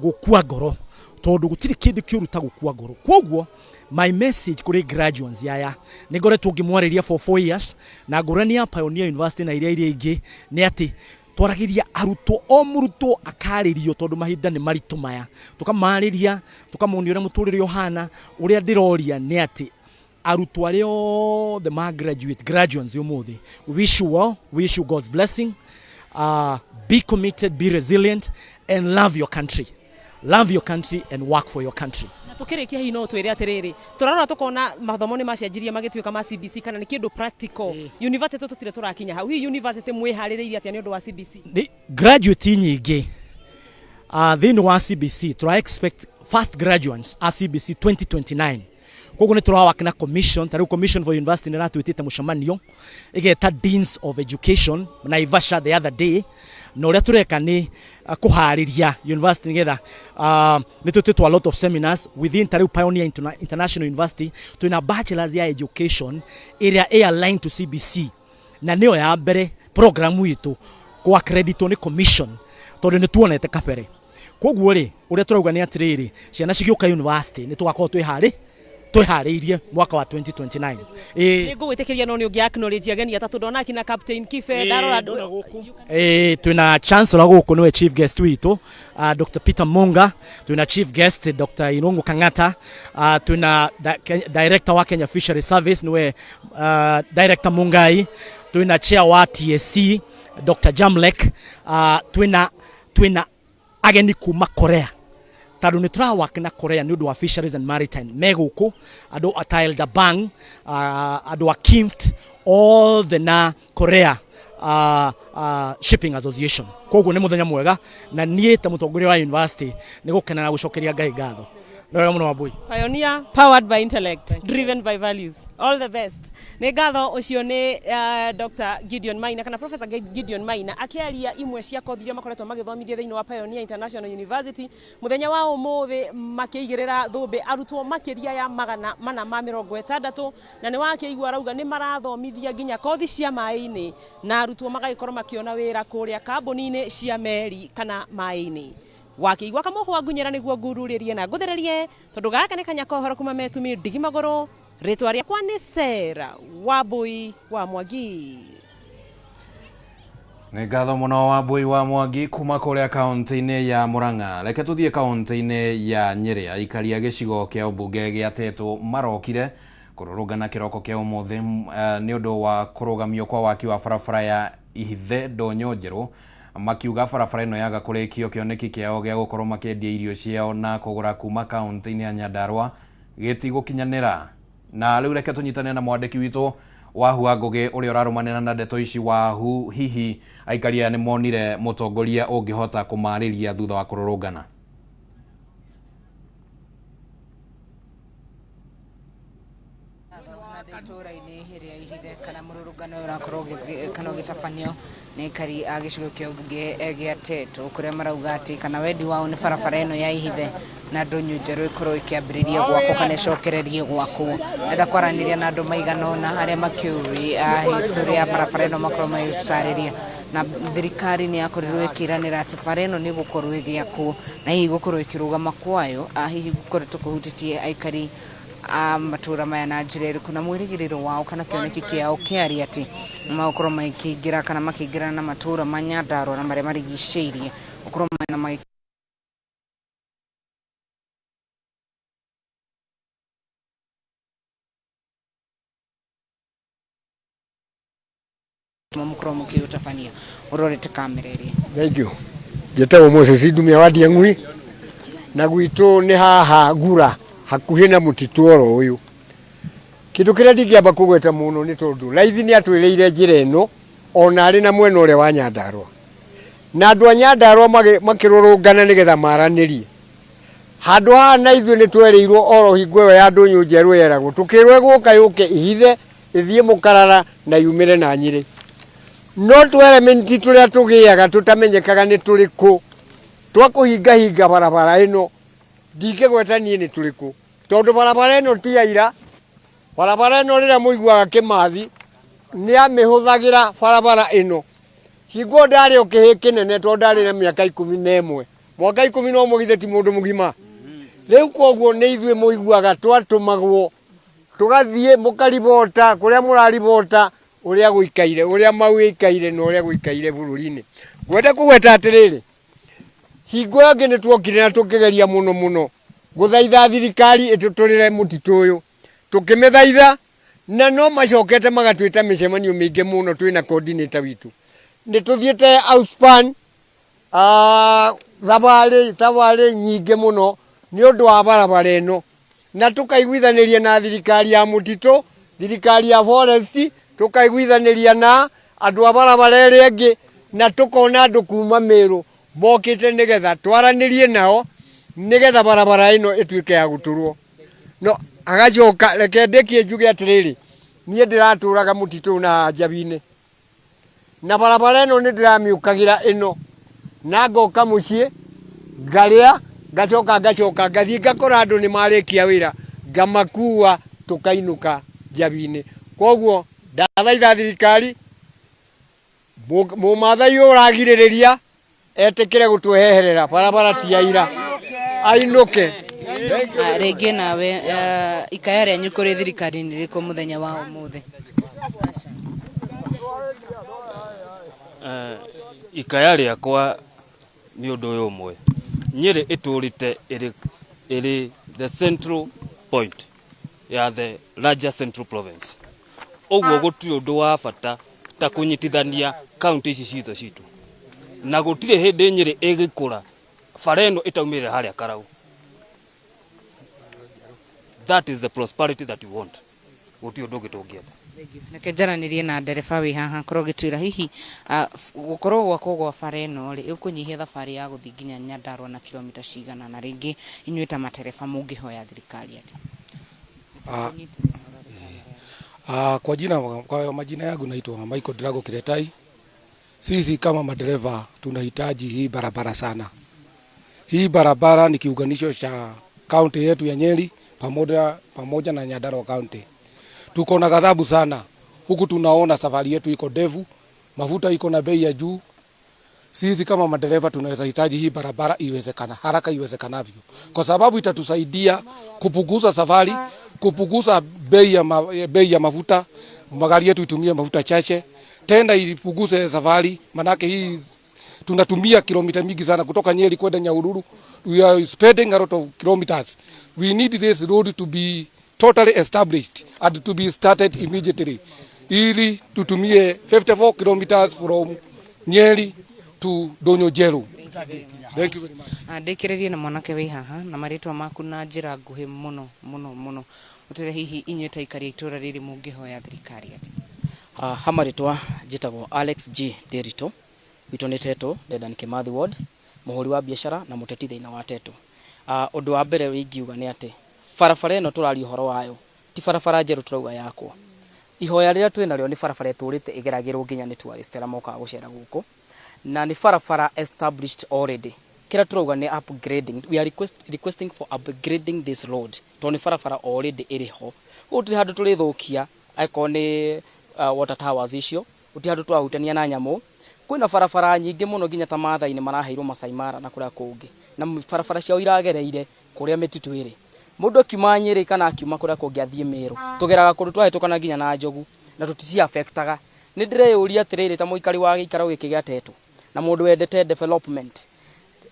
gũkua ngoro, tondũ gũtirĩ kĩndũ kĩũru ta gũkua ngoro. Koguo my message kũrĩ graduates aya, nĩ ngoretwo ngĩmwarĩria for 4 years, na ngũrani ya Pioneer University na iria ingĩ nĩ atĩ twaragĩria arutwo, o mũrutwo akarĩrio, tondũ mahinda nĩ maritũ maya, tũkamarĩria, tũkamonia ũrĩa mũtũrĩre ũhana. Ũrĩa ndĩroria nĩ atĩ arutwo arĩa othe ma graduate, graduates ũmũthĩ, we wish you well, we wish you God's blessing. Be committed, be resilient and love your country, love your country and work for your country. Na tũkĩrĩkia, hihi no ũtwĩre atĩrĩrĩ, tũrarora tũkona mathomo nĩ macenjirie magĩtuĩka ma CBC kana nĩ kĩndũ practical. University tũtirĩ tũrakinya hau. Hihi university mwĩharĩrĩirie atĩa nĩ ũndũ wa CBC? Nĩ graduate nyingĩ thĩinĩ wa CBC. Tũra expect first graduates a CBC 2029. Koguo nĩ tũrawak na commission. Ta rĩu Commission for University nĩ ĩratwĩtĩte mũcemanio, ĩgeta deans of education Naivasha the other day, na ũrĩa tũreka nĩ kũharĩria university nĩgetha nĩ twĩtĩtwo a lot of seminars within. Ta rĩu Pioneer International University twĩna bachelors ya education ĩrĩa ĩ aligned to CBC, na nĩyo ya mbere program itũ kũ accreditwo nĩ commission, tondũ nĩ tuonete kabere. Koguo rĩ, ũrĩa tũrauga nĩ atĩrĩrĩ, ciana cigĩũka university nĩ tũgakorwo twĩharĩirie mwaka wa 2029. Ĩĩ. Nĩ ngũgwĩtĩkĩria, no nĩ ũngĩ acknowledge ageni atatũ. Ndona akina Captain Kibe, ndarora. Ĩĩ, twĩna chancellor gũkũ, nĩwe chief guest witũ, Dr. Peter Munga. Twĩna chief guest Dr. Irungu Kang'ata. Twĩna director wa Kenya Fishery Service, nĩwe director Mungai. Twina chair wa TSC Dr. Jamlek, twina ageni kuma Korea, tondũ nĩ tũrawak na Korea nĩ ũndũ wa fisheries and maritime me gũkũ, andũ a Elder Bang, andũ a Kimft, all the na Korea Shipping Association. Koguo nĩ mũthenya mwega na niĩ ta mũtongoria wa university nĩ gũkena na gũcokeria Ngai ngatho. Nĩ wega mũno Wambui. Pioneer powered by intellect, driven by values. All the best. Nĩ ngatho. Ũcio nĩ Dr. Gideon Maina kana Professor Gideon Maina akĩaria imwe cia kothi iria makoretwo magĩthomithia thĩinĩ wa Pioneer International University. Mũthenya wa ũmũthĩ makĩigĩrĩra thũmbĩ arutwo makĩria ya 460, na nĩ wakĩigua arauga nĩ marathomithia nginya kothi cia maĩ-inĩ na arutwo magagĩkorwo makĩona wĩra kũrĩa kambuni-inĩ cia meri kana maĩ-inĩ. Wakĩigua kamũhwa ngunyĩra nĩguo ngururĩrie na ngũthererie, tondũ gaka nĩ kanya kohoro kuma metumi ndigi magũrũ. Rĩtwa rĩakwa nĩ Sera Wambui wa Mwangi. Nĩ ngatho mũno Wambui wa Mwangi kuma kũrĩa kaunti-inĩ ya Murang'a. Reke tũthiĩ kaunti-inĩ ya Nyĩrĩ. Aikari a gĩcigo kĩa ũmbunge gĩa Tetũ marokire kũrũrũngana kĩroko kĩa ũmũthĩ nĩ ũndũ wa kũrũgamio kwa waki wa barabara ya Ihithe Ndonyo Njerũ, makiuga barabara ĩno yaga kũrĩkio kĩoneki kĩao gĩa gũkorwo makĩendia irio ciao na kũgũra kuma kaunti-inĩ ya Nyandarua gĩtigũkinyanĩra. Na rĩu reke tũnyitane na mwandĩki witũ Wahu wa Ngũgĩ ũrĩa ũrarũmanĩra na ndeto ici. Wahu, hihi aikari aya nĩ monire mũtongoria ũngĩhota kũmarĩria thutha wa kũrũrũngana? Itũra-inĩ rĩa Ihithe kana mũrũrũngano ũyũ ũrakorwo kana ũgĩtabanio nĩ aikari a gĩcigo kĩa ũmbunge gĩa Tetũ, kũrĩa marauga atĩ kana wendi wao nĩ barabara ĩno ya Ihithe na Ndũnyũ Njerũ ĩkorwo ĩkĩambĩrĩria gwakwo kana ĩcokererie gwakwo. Ndenda kwaranĩria na andũ maigana ũna arĩa makĩũĩ history ya barabara ĩno makorwo magĩtũtarĩria, na thirikari nĩ yakorirwo ĩkĩranĩra atĩ bara ĩno nĩ ĩgũkorwo ĩgĩakwo, na hihi gũkorwo ĩkĩrũgama kwayo hihi gũkoretwo kũhutĩtie aikari a matũra maya na njĩra ĩrĩkũ, na mwĩrĩgĩrĩro wao kana kĩoneki kĩao kĩarĩ atĩ magũkorwo makĩingĩra kana makĩingĩrana na matũra ma Nyandarua na marĩa marigicĩirie gũkorwo na magĩ mũkorwo mũkĩũtabania ũrorete kamera ĩrĩa. Thank you. Njĩtagwo Moses Ndumia wa Ndiang'ui, na gwitũ nĩ haha Ngura hakuhĩ na mũtitũ oro ũyũ. Kĩndũ kĩrĩa ndingĩamba kũgweta mũno nĩ tondũ raithi nĩ atwĩrĩire njĩra ĩno ona arĩ na mwena ũrĩa wa Nyandarua, na andũ a Nyandarua makĩrũrũngana nĩgetha maranĩrie handũ haha, na ithuĩ nĩ twerĩirwo oro hingo ĩyo ya Ndũnyũ Njerũ yeragwo, tũkĩrwo ĩgũka yũke Ihithe, ĩthiĩ Mũkarara na yumĩre na Nyĩrĩ, no tũ-element tũrĩa tũgĩaga tũtamenyekaga nĩ tũrĩkũ twa kũhingahinga barabara ĩno, ndingĩgweta niĩ nĩ tũrĩkũ, tondũ barabara ĩno ti ya ira. Barabara ĩno rĩrĩa mũiguaga Kĩmathi nĩ amĩhũthagĩra barabara ĩno, hingo ndarĩ o kĩhĩ kĩnene, tondũ ndarĩ na mĩaka 11, mwaka 11 githĩ ti mũndũ mũgima rĩu? Koguo nĩ ithuĩ mũiguaga twatũmagwo tũgathiĩ mũkaribota kũrĩa mũraribota ũrĩa gũikaire, ũrĩa mau ĩikaire na ũrĩa gũikaire bũrũri-inĩ. Ngwenda kũgweta atĩrĩrĩ, hingo ĩyo ĩngĩ nĩ tuokire na tũkĩgeria mũno mũno gũthaitha thirikari ĩtũtũrĩre mũtitũ ũyũ, tũkĩmĩthaitha na no macokete magatwĩta mĩcemanio mĩingĩ mũno. Twĩna coordinator witũ, nĩ tũthiĩte Outspan, thabarĩ thabarĩ nyingĩ mũno nĩ ũndũ wa barabara ĩno, na tũkaiguithanĩria na thirikari ya mũtitũ, thirikari ya forest, tũkaiguithanĩria na andũ a barabara ĩrĩa ĩngĩ, na tũkona andũ kuma Mĩrũ mokĩte nĩgetha twaranĩrie nao nĩgetha barabara ĩno ĩtuĩke ya gũtũrwo. No agacoka, reke ndĩkie njuge atĩrĩrĩ, niĩ ndĩratũraga mũtitũ ũyũ na haha Njabi-inĩ, na barabara ĩno nĩ ndĩramĩũkagĩra ĩno, na ngoka mũciĩ ngarĩa, ngacoka ngacoka ngathiĩ ngakora andũ nĩ marĩkia wĩra, ngamakua tũkainũka Njabi-inĩ. Koguo ndathaitha thirikari, mũmathai ũyũ ũragirĩrĩria etĩkĩre gũtweheherera barabara, ti ya ira, ainũke. Rĩngĩ nawe, ikaya rĩanyu kũrĩ thirikari nĩ rĩrĩkũ mũthenya wa ũmũthĩ? Ikaya rĩakwa nĩ ũndũ ũyũ ũmwe. Nyĩrĩ ĩtũrĩte ĩrĩ the central point ya the larger Central Province, ũguo gũtirĩ ũndũ wa bata. Ta kũnyitithania kaunti ici citũ citũ, na gũtirĩ hĩndĩ Nyĩrĩ ĩgĩkũra bara ĩno ĩtaumĩrĩra harĩa Karau. That is the prosperity that we want. Gũtirĩ ũndũ ũngĩ tũngĩenda. Reke njaranĩrie na ndereba wĩ haha, korwo ũgĩtwĩra hihi gũkorwo gwakwo gwa bara ĩno rĩ, ĩkũnyihia thabarĩ ya gũthiĩ nginya Nyandarua na kilomita cigana, na rĩngĩ inyuĩ ta matereba mũngĩhoya thirikari atĩa? Kwa majina yangu naitwa Michael Drago Kiretai. Sisi kama madereva tunahitaji hii barabara sana. Hii barabara ni kiunganisho cha kaunti yetu ya Nyeri pamoja na Nyandarua County. Tuko na ghadhabu sana. Huku tunaona safari yetu iko ndefu, mafuta iko na bei ya juu. Sisi kama madereva tunaweza hitaji hii barabara iwezekana haraka iwezekanavyo, kwa sababu itatusaidia kupunguza safari, kupunguza bei ya mafuta, magari yetu itumie mafuta chache, tena ipunguze safari, manake hii tunatumia kilomita mingi sana kutoka Nyeri kwenda Nyahururu. We are spending a lot of kilometers. We need this road to be totally established and to be started immediately, ili tutumie 54 kilometers from Nyeri to Ndonyo Njeru. Thank you very much. Ndĩkĩrĩrie na mwanake wĩ haha na marĩtwa maku na njĩra nguhĩ mũno mũno mũno, ũtwĩre hihi inyuĩ ta aikari a itũra rĩrĩ mũngĩhoya thirikari atĩa? Ha marĩtwa njĩtagwo Alex G Nderitu, gwitũ nĩ Tetu, Dedan Kimathi Ward, mũhũri wa biacara na mũteti thĩinĩ wa Tetu. Ũndũ wa mbere ingiuga nĩ atĩ barabara ĩno tũraria ũhoro wayo ti barabara njerũ tũrauga yakwo. Ihoya rĩrĩa twĩ narĩo nĩ barabara ĩtũrĩte ĩgeragĩrwo nginya nĩ tourist arĩa mokaga gũcera gũkũ, na nĩ barabara established already. Kĩrĩa tũrauga nĩ upgrading. We are requesting for upgrading this road, tondũ nĩ barabara already ĩrĩ ho. Gũtirĩ handũ tũrĩthũkia, angĩkorwo nĩ water towers icio, gũtirĩ handũ tũrahutania na nyamũ. Kwĩna barabara nyingĩ mũno nginya ta Maathai-inĩ maraheirwo Masai Mara na kũrĩa kũngĩ, na barabara ciao iragereire kũrĩa mĩtitũ ĩrĩ. Mũndũ akiuma Nyĩrĩ kana akiuma kũrĩa kũngĩ athiĩ Meru, tũgeraga kũndũ twahĩtũkana nginya na njogu na tũtici affectaga. Nĩ ndĩreyũria atĩrĩrĩ, ta mũikari wa gĩikaro gĩkĩ gĩa Tetu na mũndũ wendete development,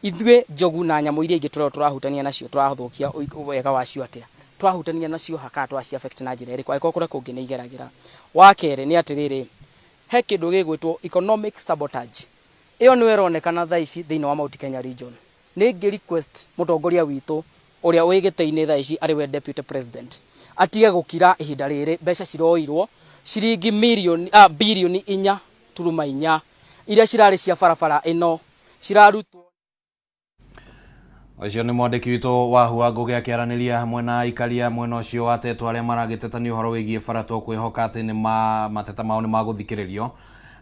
ithuĩ njogu na nyamũ iria ingĩ tũrĩa tũrahutania nacio tũrathũkia wega wacio atĩa? Twahutania nacio ha kana twaci affect na njĩra ĩrĩkũ, angĩkorwo kũrĩa kũngĩ nĩ igeragĩra? Wa kerĩ nĩ atĩrĩrĩ, he kĩndũ gĩgwĩtwo economic sabotage. Ĩyo nĩyo ĩronekana thaa ici thĩinĩ wa Mount Kenya region. Nĩ ngĩ request mũtongoria witũ ũrĩa wĩ gĩtĩ-inĩ thaa ici, arĩ we deputy president, atige gũkira ihinda rĩrĩ mbeca ciroirwo ciringi mirioni, birioni 4.4 iria cirarĩ cia barabara ĩno cirarutwo. Ũcio nĩ mwandĩki witũ wa Hua Ngũgĩ akĩaranĩria hamwe na aikaria mwena ũcio wa Tetu arĩa maragĩtetania ũhoro wĩgiĩ bara. Tũkwĩhoka atĩ nĩ ma mateta mao nĩ magũthikĩrĩrio.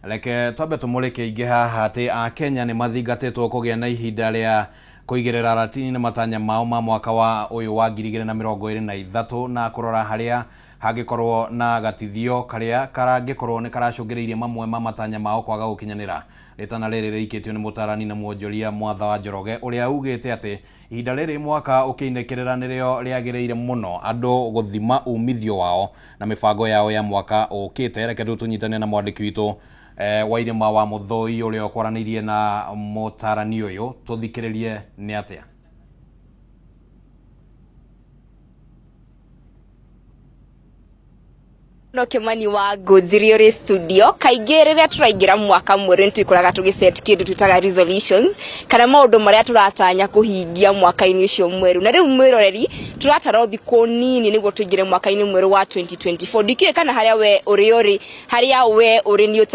Reke twambe tũmũrĩke ingĩ haha, atĩ Akenya nĩ mathingatĩtwo kũgĩa na ihinda rĩa kũigĩrĩra ratini matanya mao ma mwaka wa ũyũ wa 2023, na kũrora harĩa hangĩkorwo na gatithio karĩa karangĩkorwo nĩ karacũngĩrĩirie mamwe ma matanya mao kwaga gũkinyanĩra. Rĩtana rĩrĩ rĩikĩtio nĩ mũtarani na mwonjoria Mwatha wa Njoroge, ũrĩa ugĩte atĩ ihinda rĩrĩ mwaka ũkĩinĩkĩrĩra nĩrĩo rĩagĩrĩire mũno andũ gũthima umithio wao na mĩbango yao ya mwaka ũkĩte. Reke tu tũnyitane na mwandĩki witũ Wairĩma wa Mũthoi, ũrĩa ũkwaranĩirie na mũtarani ũyũ, tũthikĩrĩrie nĩ atĩa. No Kimani wa Ngũnjiri ũrĩ studio. Kaingĩ rĩrĩa tũraingĩra mwaka mwerũ nĩ twĩkoraga tũgĩset kĩndũ twĩtaga resolutions, kana maũndũ marĩa tũratanya kũhingia mwaka-inĩ ũcio mwerũ. Na rĩu mwĩroreri, tũratara o thikũ nini nĩguo tũingĩre mwaka-inĩ mwerũ wa 2024. Ndikĩũĩ kana harĩa we ũrĩ harĩa we ũrĩ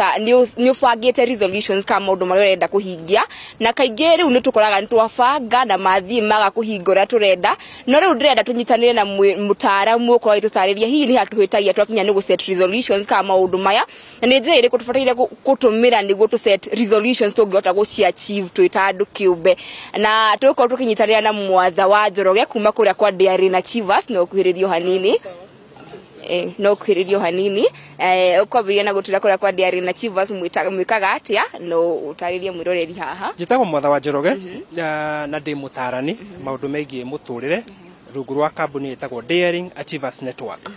nĩ ũbangĩte resolutions kana maũndũ marĩa ũrenda kũhingia. Na kaingĩ rĩu nĩ tũkoraga nĩ twabanga na mathiĩ maga kũhinga ũrĩa tũrenda. No rĩu ndĩrenda tũnyitanĩre na mũtaaramu ũkorwo agĩtũtarĩria hihi nĩ ha tũhĩtagia twakinya nĩ gũ set resolutions kana maũndũ maya, na nĩ njĩra ĩrĩkũ tũbataire gũtũmĩra nĩguo tũ set resolutions tũngĩhota gũci achieve twĩ ta andũ kĩũmbe. Na tũgũkorwo tũkĩnyitanĩra na Mwatha wa Njoroge kuma kũrĩa kwa Daring Achievers. No ũkuhĩrĩrio hanini, no ũkuhĩrĩrio hanini. Ũkwambĩrĩria na gũtwĩra kũrĩa kwa Daring Achievers mwĩkaga atĩa, no ũtarĩrie mwĩroreri haha. Njĩtagwo Mwatha wa Njoroge, na ndĩ mũtarani maũndũ megiĩ mũtũrĩre rungu rwa kambuni ĩtagwo Daring Achievers Network.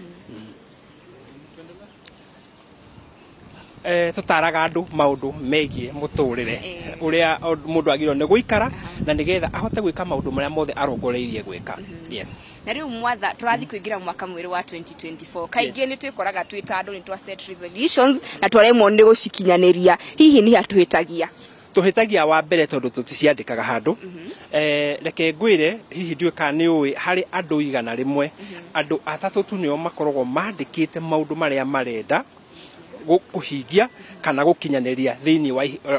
Tũtaraga andũ maũndũ megiĩ mũtũrĩre, ũrĩa mũndũ agĩrĩirwo nĩ gũikara na nĩgetha ahote gwĩka maũndũ marĩa mothe arongoreirie gwĩka. Yes. Na rĩu mwatha, tũrathiĩ kũingĩra mwaka mwerũ wa 2024. Kaingĩ nĩ twĩkoraga twĩ ta andũ nĩ twa set resolutions na twaremwo nĩ gũcikinyanĩria. Hihi nĩ ha tũhĩtagia? Tũhĩtagia wa mbere tondũ tũticiandĩkaga handũ. Reke ngwĩre, hihi ndiũĩ kana nĩ ũĩ, harĩ andũ 100, andũ atatũ tu nĩo makoragwo mandĩkĩte maũndũ marĩa marenda kũhingia kana gũkinyanĩria thĩinĩ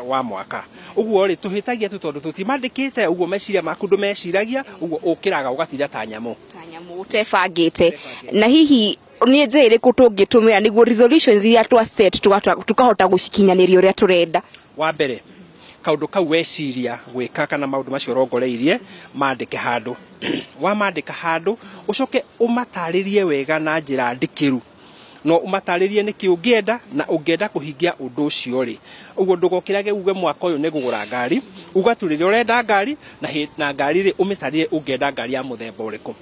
wa mwaka. Ũguo rĩ, tũhĩtagia tu tondũ tũtimandĩkĩte. Ũguo meciria maku ndũmeciragia, ũguo ũkĩraga ũgatinda ta nyamũ. Ta nyamũ ũtebangĩte. Na hihi nĩ njĩra ĩrĩkũ tũngĩtũmĩra nĩguo resolutions iria twa set tũkahota gũcikinyanĩria ũrĩa tũrenda? Wa mbere, kaũndũ kau weciria gwĩka kana maũndũ macio ũrongoreirie, mandĩke handũ. Wamandĩka handũ, ũcoke ũmatarĩrie wega na njĩra ndikĩru, no ũmatarĩrie nĩkĩ ũngĩenda na ũngĩenda kũhingia ũndũ ũcio rĩ. Ũguo ndũgokĩrage uge mwaka ũyũ nĩ ngũgũra ngari, uga tu rĩrĩa ũrenda ngari na ngari rĩ, ũmĩtarĩrie ũngĩenda ngari ya mũthemba ũrĩkũ.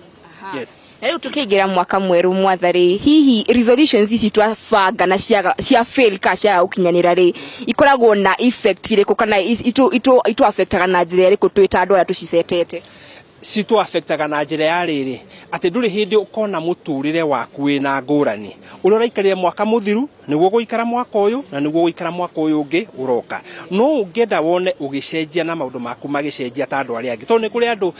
Yes. Na rĩu tũkĩingĩra mwaka mwerũ mwatha rĩ, hihi resolutions ici twabanga na cia fail ka ciaga gũkinyanĩra rĩ, ikoragwo na effect ĩrĩkũ kana itu affectaga na njĩra ĩrĩkũ twĩ ta andũ arĩa tũcicetete? Citũ affectaga na njĩra ya rĩrĩ, atĩ ndũrĩ hĩndĩ ũkona mũtũrĩre waku wĩna ngũrani. Ũrĩa ũraikarire mwaka mũthiru nĩguo gũikara mwaka ũyũ na nĩguo gũikara mwaka ũyũ ũngĩ ũroka. No ũngĩenda wone ũgĩcenjia na maũndũ maku magĩcenjia ta andũ arĩa angĩ, tondũ nĩ kũrĩ andũ,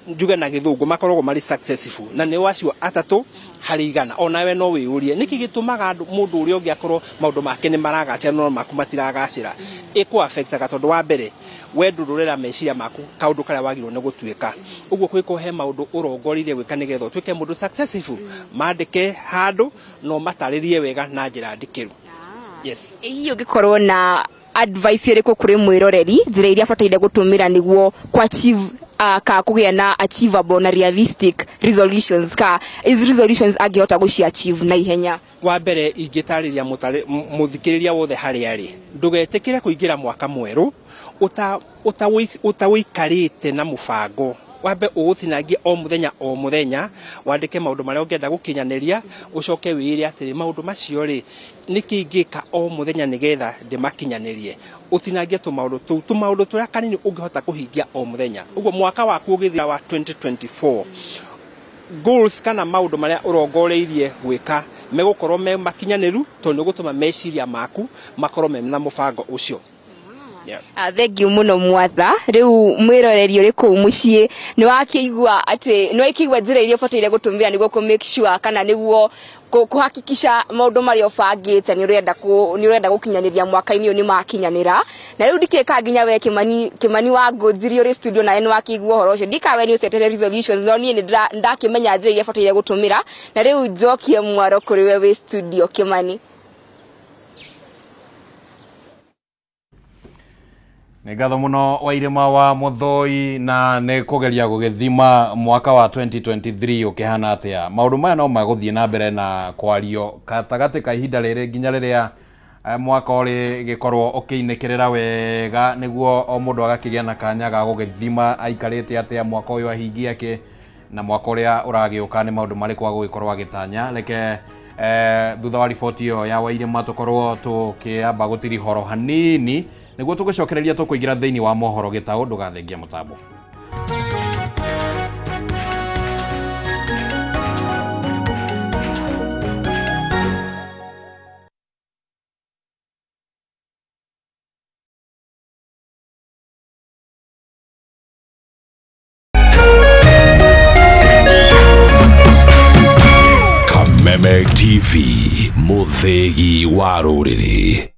njuge na gĩthũngũ, makoragwo marĩ successful na nĩo acio 3 harĩ 100. Onawe no wĩyũrie nĩkĩ gĩtũmaga andũ mũndũ ũrĩa ũngĩ akorwo maũndũ make nĩ maragacĩra no maku matiragacĩra. Ĩkũ affectaga tondũ wa mbere we ndũrũrera meciria maku kaũndũ karĩa wagĩrĩirwo nĩ gũtuĩka. Ũguo kwĩko he maũndũ ũrongoreirie gwĩka nĩgetha ũtuĩke mũndũ successful, mandĩke handũ na ũmatarĩrie wega na njĩra ndikĩru. Yes. Ĩ hihi ũngĩkorwo na advice ĩrĩkũ kũrĩ mwĩroreri, njĩra iria abataire gũtũmĩra nĩguo ku achieve ka kũgĩa na achievable na realistic resolutions, ka izi resolutions angĩhota gũci achieve na ihenya? Wa mbere, ingĩtarĩria mũthikĩrĩria wothe harĩa arĩ, ndũgetĩkĩre kũingĩra mwaka mwerũ ũtawĩikarĩte na mũbango. Wambe ũgũtinangie o mũthenya o mũthenya, wandĩke maũndũ marĩa ũngĩenda gũkinyanĩria, ũcoke wĩĩre atĩrĩ, maũndũ macio rĩ, nĩkĩ ingĩka o mũthenya nĩgetha ndĩmakinyanĩrie. Ũtinangie tũmaũndũ tũu, tũmaũndũ tũrĩa kanini ũngĩhota kũhingia o mũthenya. Ũguo mwaka waku ũgĩthira wa 2024, goals kana maũndũ marĩa ũrongoreirie gwĩka megũkorwo me makinyanĩru, tondũ nĩ ũgũtũma meciria maku makorwo me na mũbango ũcio. Yeah. Thengiũ mũno mwatha. Rĩu mwĩroreri ũrĩ kũu mũciĩ, nĩ wakĩigua atĩ nĩ wakĩigua njĩra iria ũbataire gũtũmĩra nĩguo kũ make sure kana nĩguo kũhakikisha maũndũ marĩa ũbangĩte nĩ ũrenda gũkinyanĩria mwaka-inĩ ũyũ nĩ makinyanĩra. Na rĩu ndikĩka nginya we Kĩmani wa Ngũnjiri ũrĩ studio, nawe nĩ wakĩigua ũhoro ũcio. Ndikawe we nĩ ũcetere resolutions, no niĩ nĩ ndakĩmenya njĩra iria bataire gũtũmĩra. Na rĩu njokie mwaro kũrĩ we wĩ studio, Kĩmani. Nĩ ngatho mũno Wairĩma wa Mũthoi, na nĩ kũgeria gũgĩthima mwaka wa 2023 ũkĩhana atĩa. Maũndũ maya no magũthiĩ na mbere na kwario gatagatĩ ka ihinda rĩrĩ nginya rĩrĩa mwaka ũrĩ gĩkorwo ũkĩinĩkĩrĩra wega, nĩguo o mũndũ agakĩgĩa na kanya ga gũgĩthima aikarĩte atĩa mwaka ũyũ, ahingia kĩ, na mwaka ũrĩa ũragĩũka nĩ maũndũ marĩkũ agũgĩkorwo agĩtanya. Reke thutha wa riboti ĩyo ya Wairĩma tũkorwo tũkĩamba gũtirihoro hanini, nĩguo tũgĩcokereria tũkũingĩra thĩinĩ wa mohoro gĩtaũ. Ndũgathengia mũtambo. Kameme TV, mũthĩgi wa rũrĩrĩ.